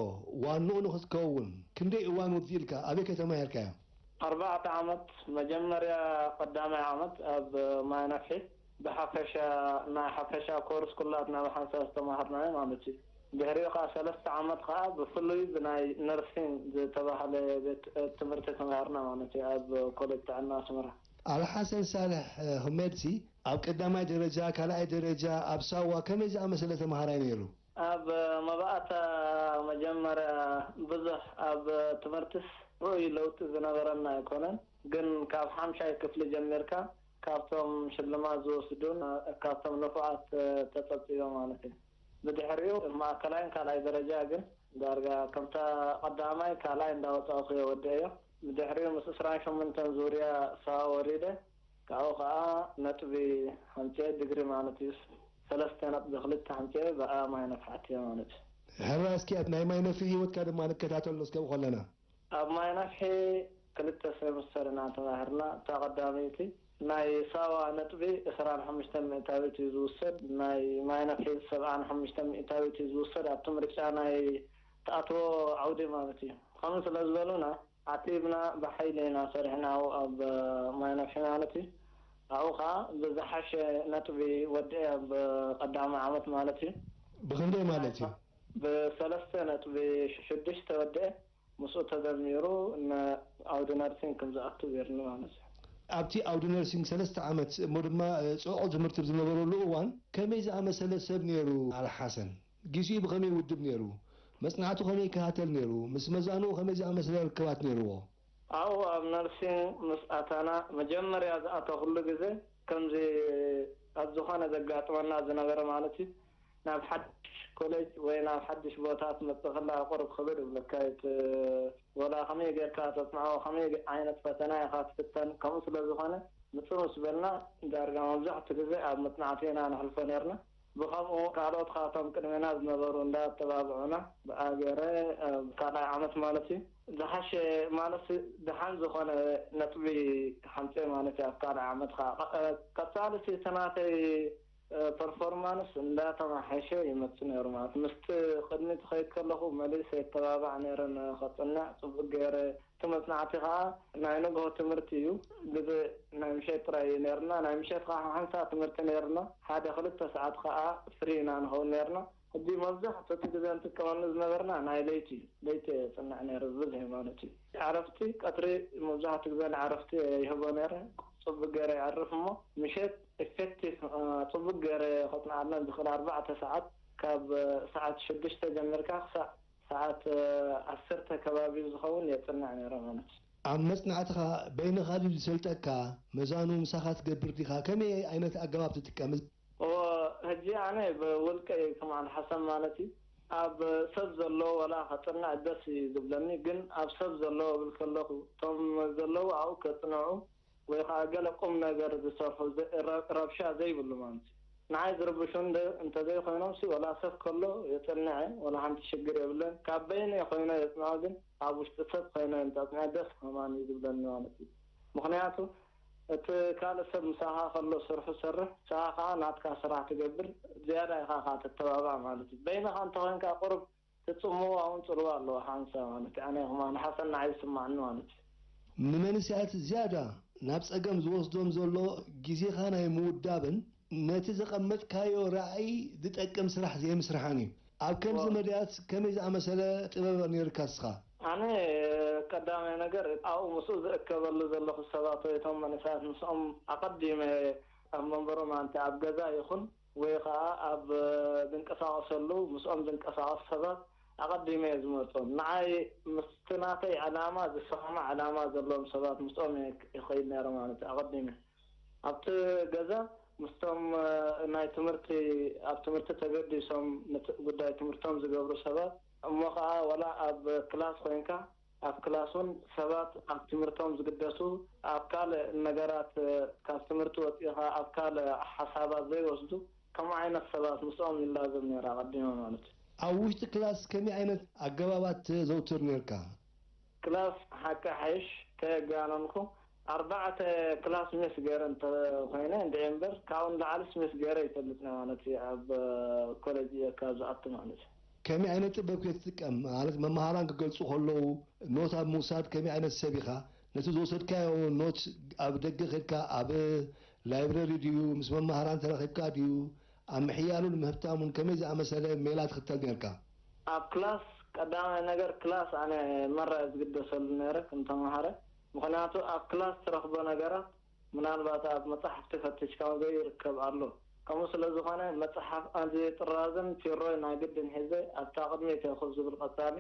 ዋንኡ ንኽትከውን ክንደይ እዋን ወዲእልካ? ኣበይ ከተማ ሄርካዮ? ኣርባዕተ ዓመት፣ መጀመርያ ቀዳማይ ዓመት ኣብ ማይ ነፍሒ ብሓፈሻ፣ ናይ ሓፈሻ ኮርስ ኩላትና ብሓንሳብ ዝተማሃርናዮ ማለት እዩ። ድሕሪኡ ከኣ ሰለስተ ዓመት ከኣ ብፍሉይ ብናይ ነርሲንግ ዝተባህለ ቤት ትምህርቲ ተማሃርና ማለት እዩ፣ ኣብ ኮሌጅ ጥዕና ኣስመራ። ኣልሓሰን ሳልሕ፣ እ፣ ሁሜድሲ ኣብ ቀዳማይ ደረጃ፣ ካልኣይ ደረጃ ኣብ ሳዋ ከመይ ዝኣመሰለ ተማሃራይ ነይሩ? ኣብ መባእታ መጀመርያ ብዙሕ ኣብ ትምህርትስ ርኡይ ለውጢ ዝነበረና ኣይኮነን፣ ግን ካብ ሓምሻይ ክፍሊ ጀሚርካ ካብቶም ሽልማት ዝወስዱን ካብቶም ንፉዓት ተጸብጺበ ማለት እዩ። ብድሕሪኡ ማእከላይን ካልኣይ ደረጃ ግን ዳርጋ ከምታ ቀዳማይ ካልኣይ እንዳወጻእኩ እየ ወዲአዮ። ብድሕሪኡ ምስ ዕስራን ሸሞንተን ዙርያ ሳዋ ወሪደ፣ ካብኡ ከኣ ነጥቢ ሓምጺኤ፣ ድግሪ ማለት እዩ፣ ሰለስተ ነጥቢ ክልተ ሓምጺኤ ብኣ ማይ ነፍሒ ኣትየ ማለት እዩ። ሕራይ፣ እስኪ ናይ ማይ ነፍሒ ህይወትካ ድማ ንከታተሎ እስከ ብኸለና። ኣብ ማይ ነፍሒ ክልተ ሴምስተር ኢና ተማሂርና። እታ ቀዳመይቲ ናይ ሳዋ ነጥቢ ዕስራን ሓሙሽተን ሚእታዊት እዩ ዝውሰድ፣ ናይ ማይ ነፍሒ ሰብዓን ሓሙሽተን ሚእታዊት እዩ ዝውሰድ፣ ኣብቲ ምርጫ ናይ ትኣትዎ ዓውዲ ማለት እዩ። ከምኡ ስለ ዝበሉና፣ ዓቲብና ብሓይሊ ኢና ሰሪሕና ኣብኡ ኣብ ማይ ነፍሒ ማለት እዩ። ኣብኡ ኸዓ ብዝሓሸ ነጥቢ ወዲኤ ኣብ ቀዳማይ ዓመት ማለት እዩ። ብኽንደይ ማለት እዩ? ብሰለስተ ነጥቢ ሽዱሽተ ወዲኤ፣ ምስኡ ተደሚሩ ንዓውዲ ነርሲንግ ከም ዝኣቱ ገይሩኒ ማለት እዩ። ኣብቲ ዓውዲ ነርሲንግ ሰለስተ ዓመት እሞ ድማ፣ እ፣ ጽዑቕ ትምህርቲ ብዝነበረሉ እዋን ከመይ ዝኣመሰለ ሰብ ነይሩ ኣልሓሰን? ጊዜኡ ብኸመይ ይውድብ ነይሩ? መጽናዕቱ ከመይ ይከታተል ነይሩ? ምስ መዛንኡ ከመይ ዝኣመሰለ ርክባት ነይርዎ? ኣብኡ ኣብ ነርሲንግ ምስ ኣተና መጀመርያ ዝኣተኹሉ ግዜ ከምዚ ኣብ ዝኾነ ዘጋጥመና ዝነበረ ማለት እዩ፣ ናብ ሓድሽ ኮሌጅ ወይ ናብ ሓድሽ ቦታ ትመጽእ ከላ ቁሩብ ክብድ ይብለካ እዩ። እቲ ወላ ከመይ ጌርካ ተጽንዖ፣ ከመይ ዓይነት ፈተና ኢኻ ትፍተን፣ ከምኡ ስለ ዝኾነ ምጽእ ምስ በልና ዳርጋ መብዛሕትኡ ግዜ ኣብ መጽናዕቲ ኢና ነሕልፎ ኔርና። ብኸምኡ ካልኦት ካብቶም ቅድሜና ዝነበሩ እንዳተባብዑና ብኣ ገይረ ኣብ ካልኣይ ዓመት ማለት እዩ ዝሓሸ ማለት ደሓን ዝኾነ ነጥቢ ሓምፀ ማለት እዩ። ኣብ ካልኣይ ዓመት ከዓ ቀ-፣ ቀፃሊ እቲ ናተይ ፐርፎርማንስ እንዳተማሓሸ ይመፅእ ነይሩ ማለት ምስቲ ቅድሚ ትኸይድ ከለኹ መሊሰ የተባባዕ ነይረ ንኸፅንዕ ፅቡቅ ገይረ እቲ መጽናዕቲ ኸኣ ናይ ንግሆ ትምህርቲ እዩ። ግዜ ናይ ምሸት ጥራይ እዩ ነይርና። ናይ ምሸት ኸኣ ሓንሳእ ትምህርቲ ነይርና። ሓደ ክልተ ሰዓት ኸኣ ፍሪ ኢና ንኸውን ነይርና። ሕጂ መብዛሕትኡ እቲ ግዜ ንጥቀመሉ ዝነበርና ናይ ለይቲ እዩ። ለይቲ እየ ዝጽንዕ ነይረ ብብዝሒ ማለት እዩ። ዕረፍቲ ቀትሪ መብዛሕትኡ ግዜ ንዕረፍቲ እየ ይህቦ ነይረ። ጽቡቅ ገይረ ይዕርፍ እሞ ምሸት ኢፌክቲቭ፣ እ፣ ጽቡቅ ገይረ ከጽንዓልና ዝኽእል ኣርባዕተ ሰዓት ካብ፣ እ፣ ሰዓት ሽዱሽተ ጀሚርካ ክሳዕ ሰዓት፣ እ፣ ዓሰርተ ከባቢ ዝኸውን የጽንዕ ነይረ ማለት እዩ። ኣብ መጽናዕትኻ በይንኻ ድዩ ዝሰልጠካ? መዛኑ ምሳኻ ትገብር ዲኻ? ከመይ ዓይነት ኣገባብ ትጥቀም? እዎ፣ ሕጂ ኣነ ብውልቀይ ከማን ሓሰብ ማለት እዩ። ኣብ ሰብ ዘለዎ ወላ ከጽንዕ ደስ እዩ ዝብለኒ፣ ግን ኣብ ሰብ ዘለዎ እብል ከለኹ፣ እቶም ዘለዉ ኣብኡ ከጽንዑ ወይ ከዓ ገለ ቁም ነገር ዝሰርሑ ዘ-፣ ረ-፣ ረብሻ ዘይብሉ ማለት እዩ። ንዓይ ዝርብሹ እንደ-፣ እንተዘይኮይኖም ሲ ወላ ሰብ ከሎ የጽንዐ፣ ወላ ሓንቲ ሽግር የብለን። ካብ በይነይ ኮይነ የጽንዖ፣ ግን ኣብ ውሽጢ ሰብ ኮይነ እንተጽንዐ ደስ ከማን እዩ ዝብለኒ ማለት እዩ። ምኽንያቱ እቲ ካልእ ሰብ ምሳኻ ከሎ ስርሑ ሰርሕ፣ ንስኻ ከዓ ናትካ ስራሕ ትገብር፣ ዝያዳ ኢኻ ከዓ ተተባባዕ ማለት እዩ። በይንኻ እንተኾይንካ ቁሩብ ትጽምዋ እውን ጽልዋ ኣለዎ ሓንሳእ ማለት እዩ። ኣነ ከማን ሓሰን ንዓይ ዝስማዕኒ ማለት እዩ። ንመንእሰያት ዝያዳ ናብ ጸገም ዝወስዶም ዘሎ ግዜኻ ናይ ምውዳብን ነቲ ዘቐመጥካዮ ራእይ ዝጠቅም ስራሕ ዘይምስራሕን እዩ። ኣብ ከምዚ እዎ። መዳያት ከመይ ዝኣመሰለ ጥበብ ነይርካ እስኻ? ኣነ ቀዳማይ ነገር ኣብኡ ምስኡ ዝእከበሉ ዘለኹ ሰባት ወይ እቶም መንእሰያት ምስኦም ኣቐዲመ ኣብ መንበሮም ኣንተ ኣብ ገዛ ይኹን ወይ ኸዓ ኣብ ዝንቀሳቐሰሉ ምስኦም ዝንቀሳቐስ ሰባት ኣቐዲመ እየ ዝመርጾም። ንዓይ ምስቲ ናተይ ዕላማ ዝሰማማዕ ዕላማ ዘለዎም ሰባት ምስኦም እየ ይኸይድ ነይረ ማለት እዩ ኣቐዲመ። ኣብቲ ገዛ ምስቶም ናይ ትምህርቲ ኣብ ትምህርቲ ተገዲሶም ነቲ ጉዳይ ትምህርቶም ዝገብሩ ሰባት እሞ ኸዓ ወላ ኣብ ክላስ ኮይንካ ኣብ ክላስ እውን ሰባት ኣብ ትምህርቶም ዝግደሱ ኣብ ካልእ ነገራት ካብ ትምህርቲ ወፂእኻ ኣብ ካልእ ሓሳባት ዘይወስዱ ከምኡ ዓይነት ሰባት ምስኦም ይላዘብ ነይረ ኣቐዲመ ማለት እዩ። ኣብ ውሽጢ ክላስ ከመይ ዓይነት ኣገባባት ተዘውትር ነይርካ? ክላስ ሓቂ ሓይሽ ከየጋነንኩ ኣርባዕተ ክላስ ሚስ ገይረ እንተኮይነ እንድዒ እምበር ካብኡ ንላዕሊ ሚስ ገይረ ይፈልጥ ነ ማለት እዩ ኣብ ኮሌጅ እየ ካብ ዝኣቱ ማለት እዩ። ከመይ ዓይነት ጥበብ ከ ትጥቀም? ማለት መማሃራን ክገልጹ ከለዉ ኖት ኣብ ምውሳድ ከመይ ዓይነት ሰብ ኢኻ? ነቲ ዝወሰድካዮ ኖት ኣብ ደገ ከድካ ኣብ ላይብረሪ ድዩ ምስ መማሃራን ተራኺብካ ድዩ ኣብ ምሕያሉን ምህብታሙን ከመይ ዝኣመሰለ ሜላ ትኽተል ነርካ? ኣብ ክላስ ቀዳማይ ነገር ክላስ ኣነ መራ እየ ዝግደሰሉ ነረ ከም ተማሃረ። ምኽንያቱ ኣብ ክላስ ትረኽቦ ነገራት ምናልባት ኣብ መጻሕፍቲ ፈቲሽካ ዘይርከብ ኣሎ። ከምኡ ስለ ዝኾነ መጽሓፍ ኣዚ ጥራዝን ፊሮይ ናይ ግድን ሒዘ ኣብታ ቅድሚት እየ ኮፍ ዝብል ቀጻሊ።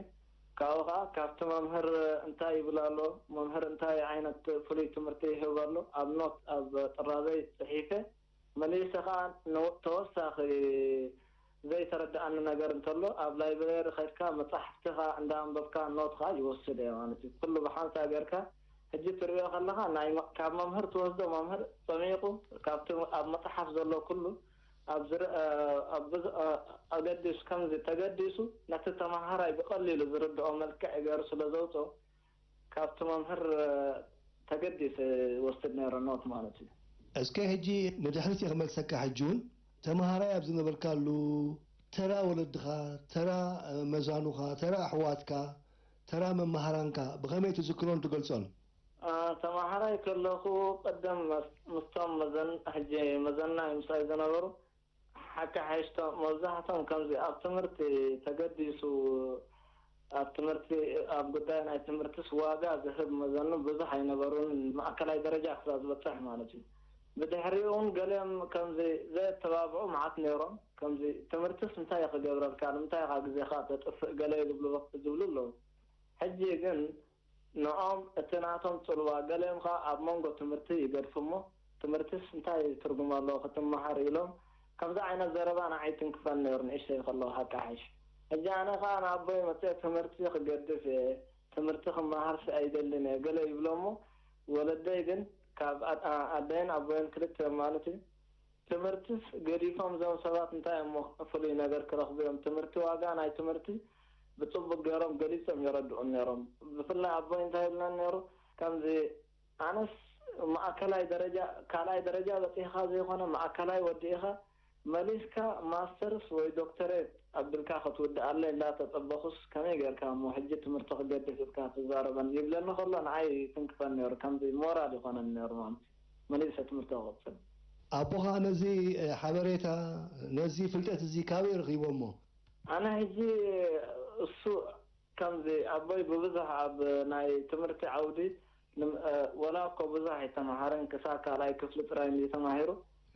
ካብኡ ኸዓ ካብቲ መምህር እንታይ ይብል ኣሎ፣ መምህር እንታይ ዓይነት ፍሉይ ትምህርቲ ይህብ ኣሎ ኣብ ኖት ኣብ ጥራዘይ ጽሒፈ መሊሰ ኸዓ ተወሳኺ ዘይተረድኣኒ ነገር እንተሎ ኣብ ላይብረሪ ኸድካ መፃሕፍትኻ እንዳንበብካ ኖትኻ ይወስድ እየ ማለት እዩ። ኩሉ ብሓንሳ ጌርካ ሕጂ ትሪኦ ከለኻ ናይ ካብ መምህር ትወስዶ መምህር ፀሚቑ ካብቲ ኣብ መፅሓፍ ዘሎ ኩሉ ኣብ ዝርአ ኣብ ብዙ ኣገዲሱ ከምዚ ተገዲሱ ነቲ ተመሃራይ ብቐሊሉ ዝርድኦ መልክዕ ገይሩ ስለ ዘውፅኦ ካብቲ መምህር ተገዲሰ ወስድ ነይረ ኖት ማለት እዩ። እስከ ሕጂ ንድሕሪት እየ ክመልሰካ። ሕጂ እውን ተመሃራይ ኣብ ዝነበርካሉ ተራ ወለድኻ፣ ተራ መዛኑኻ፣ ተራ ኣሕዋትካ፣ ተራ መማህራንካ ብኸመይ ትዝክሮን ትገልጾን? ተመሃራይ ከለኹ ቅድም ምስቶም መዘን ሕጂ መዘናይ ምሳይ ዝነበሩ ሓቂ ሓይሽቶም መብዛሕቶም ከምዚ ኣብ ትምህርቲ ተገዲሱ ኣብ ትምህርቲ ኣብ ጉዳይ ናይ ትምህርትስ ዋጋ ዝህብ መዘኑ ብዙሕ ኣይነበሩን ማእከላይ ደረጃ ክሳብ ዝበፅሕ ማለት እዩ። ብድሕሪኡ እውን ገሊኦም ከምዚ ዘየተባብዑ መዓት ነይሮም። ከምዚ ትምህርትስ እንታይ ክገብረልካ ንምንታይ ኢኻ ግዜኻ ተጥፍእ ገለ ዝብሉ ዝብሉ ኣለዉ። ሕጂ ግን ንኦም እቲ ናቶም ጽልዋ ገሊኦም ከኣ ኣብ መንጎ ትምህርቲ ይገድፉ እሞ ትምህርትስ እንታይ ትርጉም ኣለዎ ክትመሃር ኢሎም ከምዚ ዓይነት ዘረባ ንዓይ ይትንክፈኒ ነይሩ ንእሽተይ ከለኹ ሓቂ ሓይሽ። ሕጂ ኣነ ከኣ ንኣቦይ መጺኤ ትምህርቲ ክገድፍ እየ ትምህርቲ ክመሃርሲ ኣይደልን እየ ገለ ይብሎ እሞ ወለደይ ግን ካብ ኣደይን ኣቦይን ክልቲኦም ማለት እዩ ትምህርትስ ገዲፎም እዞም ሰባት እንታይ እሞ ፍሉይ ነገር ክረኽቡ እዮም? ትምህርቲ ዋጋ ናይ ትምህርቲ ብጽቡቅ ገይሮም ገሊጾም የረድኡን ነይሮም። ብፍላይ ኣቦይ እንታይ ይብለኒ ነይሩ ከምዚ ኣነስ ማእከላይ ደረጃ ካልኣይ ደረጃ በጺሕኻ ዘይኮነ ማእከላይ ወዲእኻ መሊስካ ማስተርስ ወይ ዶክተሬት ኣቢልካ ክትውድኣለይ እንዳተጸበኹስ ከመይ ጌርካ እሞ ሕጂ ትምህርቲ ክገድፍ ኢልካ ትዛረበኒ ይብለኒ ከሎ ንዓይ ይትንክፈኒ ነይሩ ከምዚ ሞራል ይኾነኒ ነይሩ ማለት እዩ። መሊሰ ትምህርቲ ክቕጽል። ኣቦኻ ነዚ ሓበሬታ ነዚ ፍልጠት እዚ ካበይ ረኺቦሞ? ኣነ ሕጂ እሱ ከምዚ ኣቦይ ብብዙሕ ኣብ ናይ ትምህርቲ ዓውዲ ወላ እኮ ብዙሕ ኣይተምሃረን ክሳብ ካልኣይ ክፍሊ ጥራይ እዩ ተማሂሩ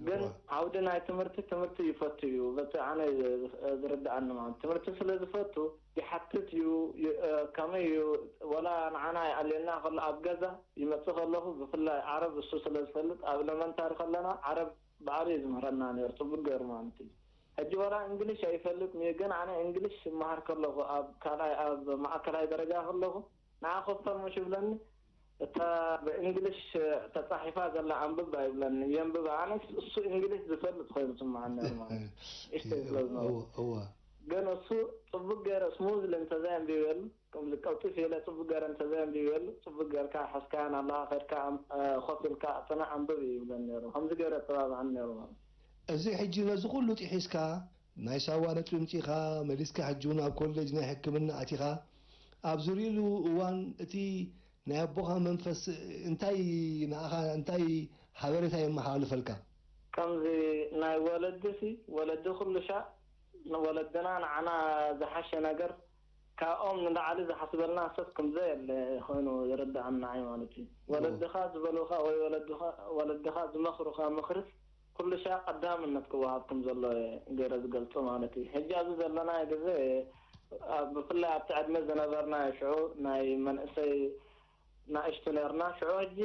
ግን ዓውዲ ናይ ትምህርቲ ትምህርቲ ይፈቱ እዩ በቲ ኣነ ዝርድኣኒ ማለት ትምህርቲ ስለ ዝፈቱ ይሓትት እዩ ከመይ እዩ ወላ ንዓና ይኣልየና ከሎ ኣብ ገዛ ይመጽእ ከለኹ ብፍላይ ዓረብ እሱ ስለ ዝፈልጥ ኣብ ኤለመንታሪ ከለና ዓረብ ባዕሉ እዩ ዝምህረና ነይሩ ጽቡቅ ገይሩ ማለት እዩ ሕጂ ወላ እንግሊሽ ኣይፈልጥን እዩ ግን ኣነ እንግሊሽ ይመሃር ከለኹ ኣብ ካልኣይ ኣብ ማእከላይ ደረጃ ከለኹ ንዓ ኮፈር ምሽ ይብለኒ እታ ብእንግሊሽ ተጻሒፋ ዘላ ኣንብብ ኣይብለኒ የንብብ ኣነ እሱ እንግሊሽ ዝፈልጥ ኮይኑ ስምዓኒ ነይሩ ማለት እዩ እሽተይ ስለ ዝነበረ ግን እሱ ጽቡቅ ገይረ ስሙዝሊ እንተዘይ ኣንቢበሉ ከምዚ ቀልጢፍ ኢለ ጽቡቅ ገይረ እንተዘይ ኣንቢበሉ ጽቡቅ ገይርካ ሓዝካያን ኣለኻ ከድካ ኮፍ ኢልካ ጽናሕ ኣንብብ እዩ ይብለኒ ነይሩ ከምዚ ገይሩ የተባብዓኒ ነይሩ ማለት እዩ። እዚ ሕጂ ነዚ ኩሉ ጥሒስካ ናይ ሳዋ ነጥቢ ምጺእካ መሊስካ ሕጂ እውን ኣብ ኮሌጅ ናይ ሕክምና ኣቲኻ ኣብ ዝርእሉ እዋን እቲ ናይ ኣቦኻ መንፈስ እንታይ ንኣኻ እንታይ ሓበሬታ የመሓላልፈልካ? ከምዚ ናይ ወለዲ ሲ፣ ወለዲ ኩሉ ሻዕ ንወለድና ንዓና ዝሓሸ ነገር ካብኦም ንላዕሊ ዝሓስበልና ሰብ ከም ዘየለ ኮይኑ ይርድኣና እዩ ማለት እዩ። እዎ። ወለድኻ ዝበሉኻ ወይ ወለድኻ፣ ወለድኻ ዝመኽሩኻ ምኽርስ ኩሉ ሻዕ ቀዳምነት ክወሃብ ከም ዘሎ ገይረ ዝገልጾ ማለት እዩ። ሕጂ ኣብዚ ዘለናዮ ግዜ፣ ኣብ፣ ብፍላይ ኣብቲ ዕድመ ዝነበርናዮ ሽዑ ናይ መንእሰይ ናእሽቱ ነርና። ሽዑ ሕጂ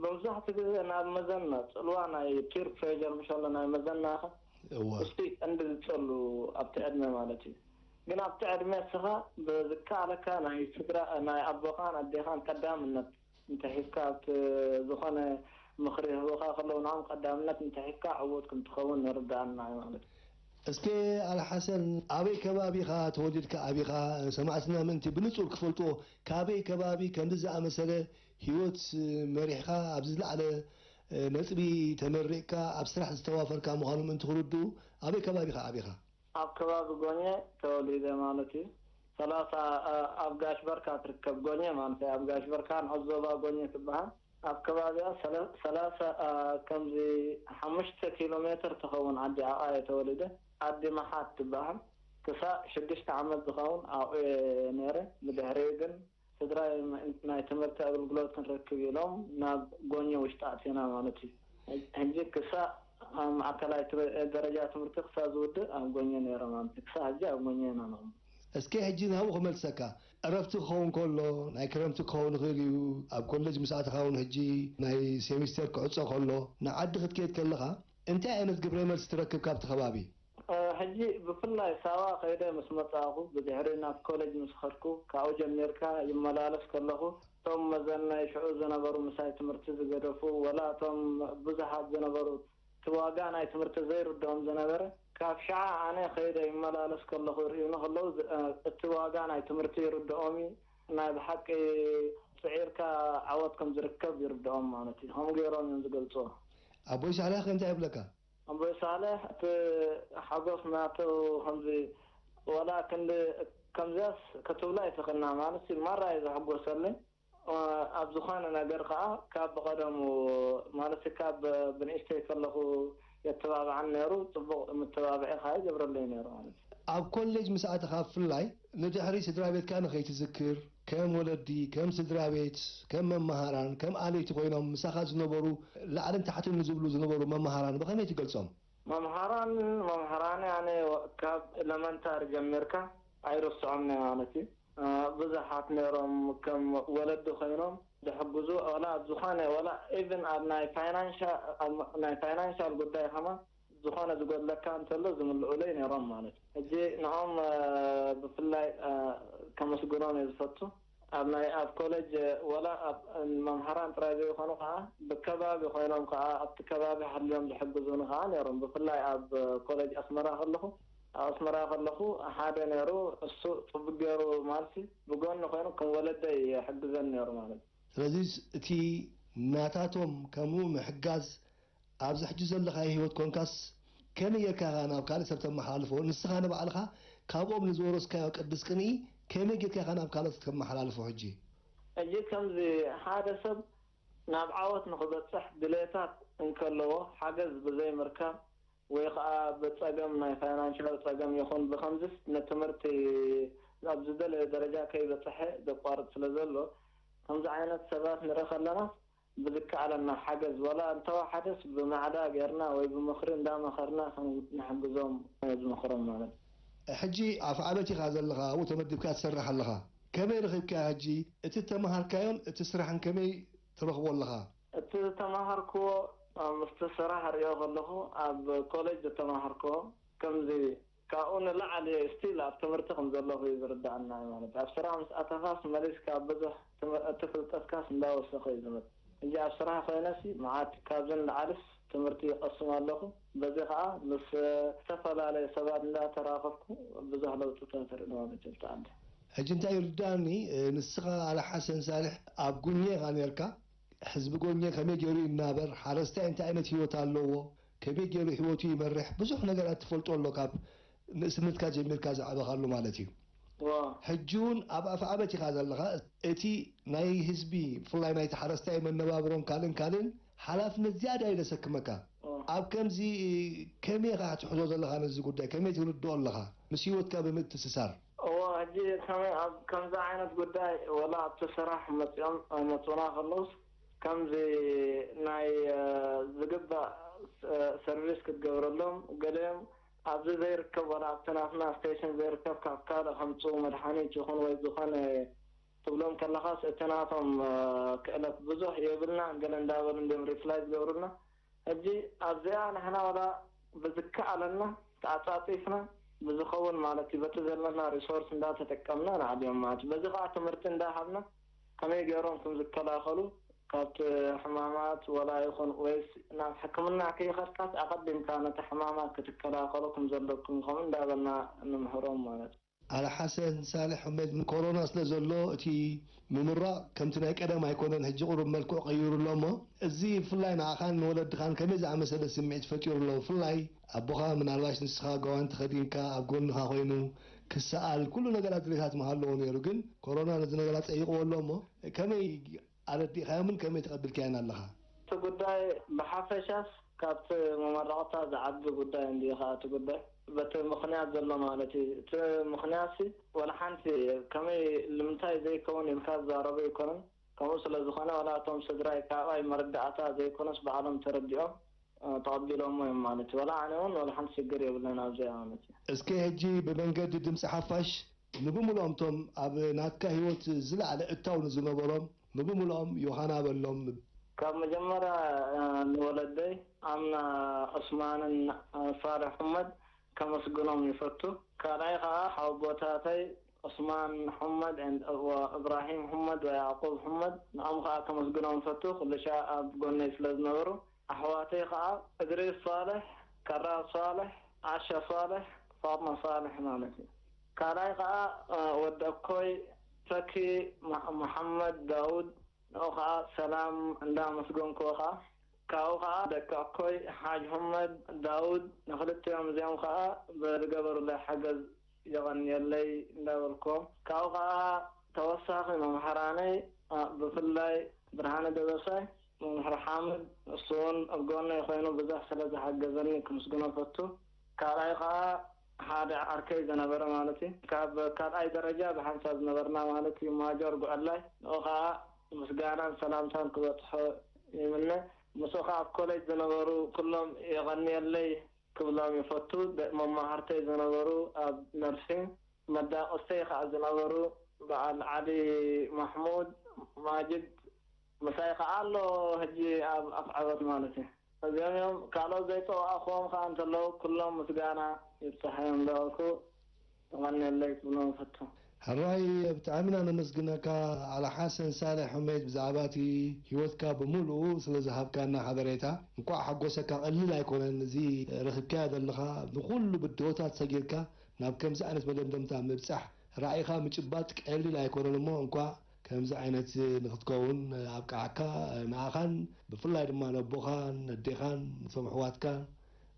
መብዛሕትኡ ግዜ ናብ መዘና፣ ጽልዋ ናይ ፒር ፕሬሸር ምሽ ኣሎ ናይ መዘናኻ እወ። እስቲ ቀንዲ ዝጸሉ ኣብቲ ዕድመ ማለት እዩ። ግን ኣብቲ ዕድመ እስኻ ብዝከኣለካ ናይ ስድራ፣ ናይ ኣቦኻን ኣዴኻን ቀዳምነት እንተሒዝካ፣ ኣብቲ ዝኾነ ምኽሪ ህቡኻ ከለዉ ንዖም ቀዳምነት እንተሒዝካ ዕዉት ከም ትኸውን ንርድኣና እዩ ማለት እዩ። እስከ ኣልሓሰን፣ ኣበይ ከባቢ ኢኻ ተወሊድካ ዓቢኻ? ሰማዕትና ምእንቲ ብንጹር ክፈልጥዎ፣ ካበይ ከባቢ ከምዚ ዝኣመሰለ ህይወት መሪሕካ ኣብዚ ዝለዓለ ነጥቢ ተመሪቕካ ኣብ ስራሕ ዝተዋፈርካ ምዃኑ ምእንቲ ክርድኡ፣ ኣበይ ከባቢ ኢኻ ዓቢኻ? ኣብ ከባቢ ጎኘ ተወሊደ ማለት እዩ። ሰላሳ፣ ኣብ ጋሽ በርካ ትርከብ ጎኘ ማለት እዩ። ኣብ ጋሽ በርካ ንዑስ ዞባ ጎኘ ትበሃል። ኣብ ከባቢኣ ሰለ-፣ ሰላሳ፣ አ፣ ከምዚ ሓሙሽተ ኪሎ ሜትር ትኸውን ዓዲ ዓቓ እየ ተወሊደ። ዓዲ መሓት ትበሃል። ክሳእ ሽዱሽተ ዓመት ዝኸውን ኣብኡ እየ ነይረ። ብድሕሪኡ ግን ስድራይ ም-፣ ናይ ትምህርቲ ኣገልግሎት ክንረክብ ኢሎም ናብ ጎኘ ውሽጢ ኣእቲና ማለት እዩ። ሕጂ ክሳእ ኣብ ማእከላይ ትም-፣ ደረጃ ትምህርቲ ክሳእ ዝውድእ ኣብ ጎኘ ነይረ ማለት እዩ። ክሳእ ሕጂ ኣብ ጎኘ ኢና ንቕመጥ። እስከ ሕጂ ናብኡ ክመልሰካ። ዕረፍቲ ክኸውን ከሎ፣ ናይ ክረምቲ ክኸውን ይኽእል እዩ። ኣብ ኮሌጅ ምስ ኣተኻ እውን ሕጂ ናይ ሴሚስተር ክዕጾ ከሎ፣ ንዓዲ ክትከይድ ከለኻ፣ እንታይ ዓይነት ግብረ መልሲ ትረክብ ካብቲ ከባቢ? እ፣ ሕጂ ብፍላይ ሳዋ ከይደ ምስ መጻእኹ፣ ብድሕሪ ናብ ኮሌጅ ምስ ኸድኩ፣ ካብኡ ጀሚርካ ይመላለስ ከለኹ፣ እቶም መዘናይ ሽዑ ዝነበሩ ምሳይ ትምህርቲ ዝገደፉ፣ ወላ እቶም ብዙሓት ዝነበሩ እቲ ዋጋ ናይ ትምህርቲ ዘይርድኦም ዝነበረ፣ ካብ ሽዓ ኣነ ከይደ ይመላለስ ከለኹ ይርእዩኒ ከለዉ፣ ዝ-፣ እ፣ እቲ ዋጋ ናይ ትምህርቲ ይርድኦም እዩ። ናይ ብሓቂ ጽዒርካ ዓወት ከም ዝርከብ ይርድኦም ማለት እዩ። ከምኡ ገይሮም እዮም ዝገልጽዎ። ኣቦይ ሳልሕ ከ እንታይ ይብለካ? ኣቦይ ሳልሕ እቲ ሓጎስ ናቱ ከምዚ፣ ወላ ክንዲ ከምዚያስ ክትብሎ ኣይትኽእልና ማለት እዩ። ማራ እዩ ዘሐጎሰለይ። ኣብ ዝኾነ ነገር ከኣ ካብ ብቐደሙ፣ ማለት ካብ ብንእሽተይ ከለኹ የተባብዓኒ ነይሩ። ጽቡቕ መተባብዒ ከኣ ይገብረለይ ነይሩ ማለት እዩ። ኣብ ኮሌጅ ምስ ኣተኻ ብፍላይ ንድሕሪ ስድራ ቤትካ ንኸይትዝክር፣ ከም ወለዲ፣ ከም ስድራ ቤት፣ ከም መማሃራን፣ ከም ኣለይቲ ኮይኖም ምሳኻ ዝነበሩ ላዕልን ታሕትን ንዝብሉ ዝነበሩ መማሃራን ብኸመይ ትገልጾም? መምሃራን፣ መምሃራኒ ኣነ ካብ ኤለመንታሪ ጀሚርካ ኣይርስዖም እየ ማለት እዩ። እ፣ ብዙሓት ነይሮም ከም ወለዲ ኮይኖም ዝሕግዙ፣ ዋላ ኣብ ዝኾነ፣ ዋላ ኢቭን ኣብ ናይ ፋይናንሻ-፣ ኣብ ናይ ፋይናንሻል ጉዳይ ከማን ዝኾነ ዝጎድለካ እንተሎ ዝምልኡለይ ነይሮም ማለት እዩ። ሕጂ ንዖም፣ እ፣ ብፍላይ፣ እ፣ ከመስግኖም እየ ዝፈቱ። ኣብ ናይ፣ ኣብ ኮሌጅ፣ እ፣ ወላ ኣብ፣ እ፣ መምሃራን ጥራይ ዘይኮኑ ከኣ ብከባቢ ኮይኖም ከኣ ኣብቲ ከባቢ ሃልዮም ዝሕግዙኒ ከኣ ነይሮም። ብፍላይ ኣብ፣ እ፣ ኮሌጅ ኣስመራ ከለኹ፣ ኣብ ኣስመራ ከለኹ ሓደ ነይሩ፣ እሱ ጽቡቅ ገይሩ ማለትሲ ብጎኒ ኮይኑ ከም ወለደይ ይሕግዘኒ ነይሩ ማለት እዩ። ስለዚ እቲ ናታቶም ከምኡ ምሕጋዝ ኣብዚ ሕጂ ዘለኻዮ ህይወት ኮንካስ ከመይ ጌርካ ኢኻ ናብ ካልእ ሰብ ተመሓላልፎ? ንስኻ ንባዕልኻ ካብኦም ንዝወረስካዮ ቅዱስ ቅንኢ ከመይ ጌርካ ኢኻ ናብ ካልኦት ተመሓላልፎ ሕጂ? ሕጂ ከምዚ ሓደ ሰብ ናብ ዓወት ንኽበጽሕ ድሌታት እንከለዎ ሓገዝ ብዘይምርካብ ወይ ኸዓ ብጸገም ናይ ፋይናንሻል ጸገም ይኹን ብኸምዚስ ንትምህርቲ ኣብ ዝደለዮ ደረጃ ከይበጽሐ ዘቋርጽ ስለ ዘሎ ከምዚ ዓይነት ሰባት ንርኢ ከለና ብዝከኣለና ሓገዝ፣ ዋላ እንተወሓደስ ብማዕዳ ጌርና ወይ ብምኽሪ እንዳመኸርና ከም ንሕግዞም ዝመኽሮም ማለት እዩ። ሕጂ ኣፍዓበት ኢኻ ዘለኻ፣ ኣብኡ ተመዲብካ ትሰርሕ ኣለኻ። ከመይ ረኺብካዮ ሕጂ? እቲ እተመሃርካዮን እቲ ስራሕን ከመይ ትረኽቦ ኣለኻ? እቲ ዝተመሃርክዎ፣ እ፣ ምስቲ ስራሕ ርእዮ ከለኹ፣ ኣብ ኮሌጅ ዝተመሃርክዎ ከምዚ ካብኡ ንላዕሊ ስቲል ኣብ ትምህርቲ ከም ዘለኹ እዩ ዝርድኣና ማለት እዩ። ኣብ ስራሕ ምስ ኣተኻስ መሊስካ ብዙሕ ትም-፣ እቲ ፍልጠትካስ እንዳወሰኸ እዩ ዝመጽእ። ሕጂ ኣብ ስራሕ ኮይነሲ መዓት ካብዚ ንላዕልስ ትምህርቲ ይቐስም ኣለኹ። በዚ ኸዓ ምስ ዝተፈላለየ ሰባት እንዳተራኸብኩ ብዙሕ ለውጥታት ርኢ ማለት እዩ ኣብቲ ዓዲ። ሕጂ እንታይ ይርድኣኒ፣ እ፣ ንስኻ ኣለ ሓሰን ሳልሕ ኣብ ጉኛ ኢኻ ነርካ። ህዝቢ ጎኘ ከመይ ገይሩ ይናበር፣ ሓረስታይ እንታይ ዓይነት ህይወት ኣለዎ፣ ከመይ ገይሩ ህይወቱ ይመርሕ፣ ብዙሕ ነገራት ትፈልጦ ኣሎ፣ ካብ ንእስነትካ ጀሚርካ ዝዓበኻሉ ማለት እዩ። ሕጂ እውን ኣብ ኣፍዓበት ኢኻ ዘለኻ። እቲ ናይ ህዝቢ፣ ብፍላይ ናይቲ ሓረስታይ መነባብሮን ካልእን ካልእን ሓላፍነት ዝያዳ እዩ ዘሰክመካ። ኣብ ከምዚ ከመይ ኢኻ ትሕዞ ዘለኻ ነዚ ጉዳይ? ከመይ ትርድኦ ኣለኻ? ምስ ህይወትካ ብምትእስሳር። እዎ፣ ሕጂ ከመይ ኣብ ከምዚ ዓይነት ጉዳይ፣ ወላ ኣብቲ ስራሕ መጺኦም ኣይመጹና ከለውስ፣ ከምዚ ናይ፣ እ፣ ዝግባእ፣ እ፣ ሰርቪስ ክትገብረሎም፣ ገሊኦም ኣብዚ ዘይርከብ፣ ወላ ኣብቲ ናትና ስቴሽን ዘይርከብ፣ ካብ ካልእ ከምጽኡ፣ መድሓኒት ይኹን ወይ ዝኾነ ትብሎም ከለኻስ፣ እቲ ናቶም፣ እ፣ ክእለት ብዙሕ የብልና፣ ገለ እንዳበሉ እንዲዮም ሪፕላይ ዝገብሩልና። ሕጂ ኣብዚኣ ንሕና ወላ ብዝከኣለና ተኣጻጺፍና፣ ብዝኸውን ማለት እዩ፣ በቲ ዘለና ሪሶርስ እንዳተጠቀምና ንዓልዮም ማለት እዩ። በዚ ኸኣ ትምህርቲ እንዳሃብና፣ ከመይ ገይሮም ከም ዝከላኸሉ፣ ካብቲ ሕማማት ወላ ይኹን ወይስ ናብ ሕክምና ከይኸድካስ ኣቐዲምካ ነቲ ሕማማት ክትከላኸሎ ከም ዘለኩም፣ ከምኡ እንዳበልና ንምህሮም ማለት እዩ። ኣልሓሰን ሳልሕ፣ ሕሜት ኮሮና ስለ ዘሎ፣ እቲ ምምራቕ ከምቲ ናይ ቀደም ኣይኮነን፣ ሕጂ ቁሩብ መልክዑ ቀይሩ ኣሎ እሞ፣ እዚ ብፍላይ ንዓኻን ንወለድኻን ከመይ ዝኣመሰለ ስምዒት ፈጢሩ ኣሎ? ብፍላይ ኣቦኻ፣ ምናልባሽ ንስኻ ጓዋንቲ ከዲንካ ኣብ ጎንኻ ኮይኑ ክሰኣል፣ ኩሉ ነገራት ድሌታት ምሃለዎ ነይሩ፣ ግን ኮሮና ነዚ ነገር ኣጸይቕዎ ኣሎ እሞ፣ ከመይ ኣረዲእካዮምን ከመይ ተቐቢልካዮን ኣለኻ? እቲ ጉዳይ ብሓፈሻስ ካብቲ መመረቕታ ዝዓቢ ጉዳይ እንድዩ ኸዓ እቲ ጉዳይ። በቲ ምኽንያት ዘሎ ማለት እዩ። እቲ ምኽንያትሲ ወላ ሓንቲ ከመይ ልምንታይ ዘይከውን ኢልካ ዝዛረቡ ኣይኮኑን። ከምኡ ስለ ዝኾነ ዋላ እቶም ስድራይ ካብኣይ መረዳእታ ዘይኮነስ ባዕሎም ተረዲኦም፣ እ፣ ተቐቢሎሞ እዮም ማለት እዩ። ዋላ ኣነ እውን ዋላ ሓንቲ ሽግር የብለን ኣብዚኣ ማለት እዩ። እስከ ሕጂ ብመንገዲ ድምፂ ሓፋሽ ንብምልኦም እቶም ኣብ ናትካ ህይወት ዝለዓለ እታው ንዝነበሮም ንብምልኦም ዮሃና በሎም። ካብ መጀመርያ፣ እ፣ ንወለደይ ኣምና ዑስማንን፣ እ፣ ሳልሕ ሑመድ ከመስግኖም ይፈቱ። ካልኣይ ኸዓ ሓወቦታተይ ዑስማን ሑመድ and፣ እ፣ እብራሂም ሑመድ ወይ ያዕቁብ ሑመድ፣ ንኦም ኸዓ ከመስግኖም ይፈቱ። ኩሉ ሻዕ ኣብ ጎነይ ስለ ዝነበሩ። ኣሕዋተይ ኸዓ እድሪስ ሳልሕ፣ ከራር ሳልሕ፣ ዓሻ ሳልሕ፣ ፋጥማ ሳልሕ ማለት እዩ። ካልኣይ ኸዓ፣ እ፣ ወዲ ኣኮይ ተኪ መ-፣ መሓመድ ዳውድ፣ ንኡ ኸዓ ሰላም እንዳመስገንኩዎ ኸዓ፣ ካብኡ ኸዓ ደቂ ኣኮይ ሓጅ ሑመድ ዳውድ፣ ንኽልቲኦም እዚኦም ኸዓ ብዝገበሩለይ ሓገዝ የቐንየለይ እንዳበልኩዎም። ካብኡ ኸዓ ተወሳኺ መምሃራነይ፣ እ፣ ብፍላይ ብርሃነ ደበሳይ፣ መምህር ሓምድ፣ እሱ እውን ኣብ ጎነይ ኮይኑ ብዙሕ ስለ ዝሓገዘኒ ክምስግኖ ፈቱ። ካልኣይ ኸዓ ሓደ ዓርከይ ዝነበረ ማለት እዩ። ካብ ካልኣይ ደረጃ ብሓንሳብ ዝነበርና ማለት እዩ፣ ማጆር ጉዕላይ፣ ንኡ ኸዓ ምስጋናን ሰላምታን ክበጽሖ ይምነ። ምስኡ ኸዓ ኣብ ኮሌጅ ዝነበሩ ኩሎም የቐንየለይ ክብሎም ይፈቱ። ደ-፣ መማህርተይ ዝነበሩ ኣብ ነርሲንግ፣ መዳቕስተይ ኸዓ ዝነበሩ በዓል ዓሊ ማሕሙድ፣ ማጅድ፣ ምሳይ ኸዓ ኣሎ ሕጂ ኣብ ኣፍዓበት ማለት እዩ። እዚኦም እዮም። ካልኦት ዘይጠዋእኽዎም ኸዓ እንተለዉ ኩሎም ምስጋና ይብፅሐዮም እንዳበልኩ ተቐንየለይ ክብሎም እፈቱ። ሕራይ፣ ብጣዕሚ ኢና ነመስግነካ ኣል ሓሰን ሳልሕ ሑመይድ፣ ብዛዕባ እቲ ህይወትካ ብምሉኡ ስለ ዝሃብካና ሓበሬታ። እንቋዕ ሓጎሰካ፣ ቀሊል ኣይኮነን እዚ ረኺብካዮ ዘለኻ። ንኹሉ ብድሆታት ሰጊርካ ናብ ከምዚ ዓይነት መደምደምታ ምብጻሕ ራኢኻ ምጭባጥ ቀሊል ኣይኮነን እሞ፣ እንኳዕ ከምዚ ዓይነት ንኽትከውን ኣብቅዓካ። ንኣኻን ብፍላይ ድማ ነቦኻን ነዴኻን ነቶም ኣሕዋትካ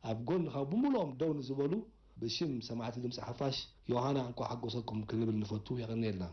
ኣብ ጎንኻ ብምሉኦም ደው ንዝበሉ ብሽም ሰማዕቲ ድምፂ ሓፋሽ ዮሃና እንኳዕ ሓጎሰኩም ክንብል ንፈቱ። የቐንየልና።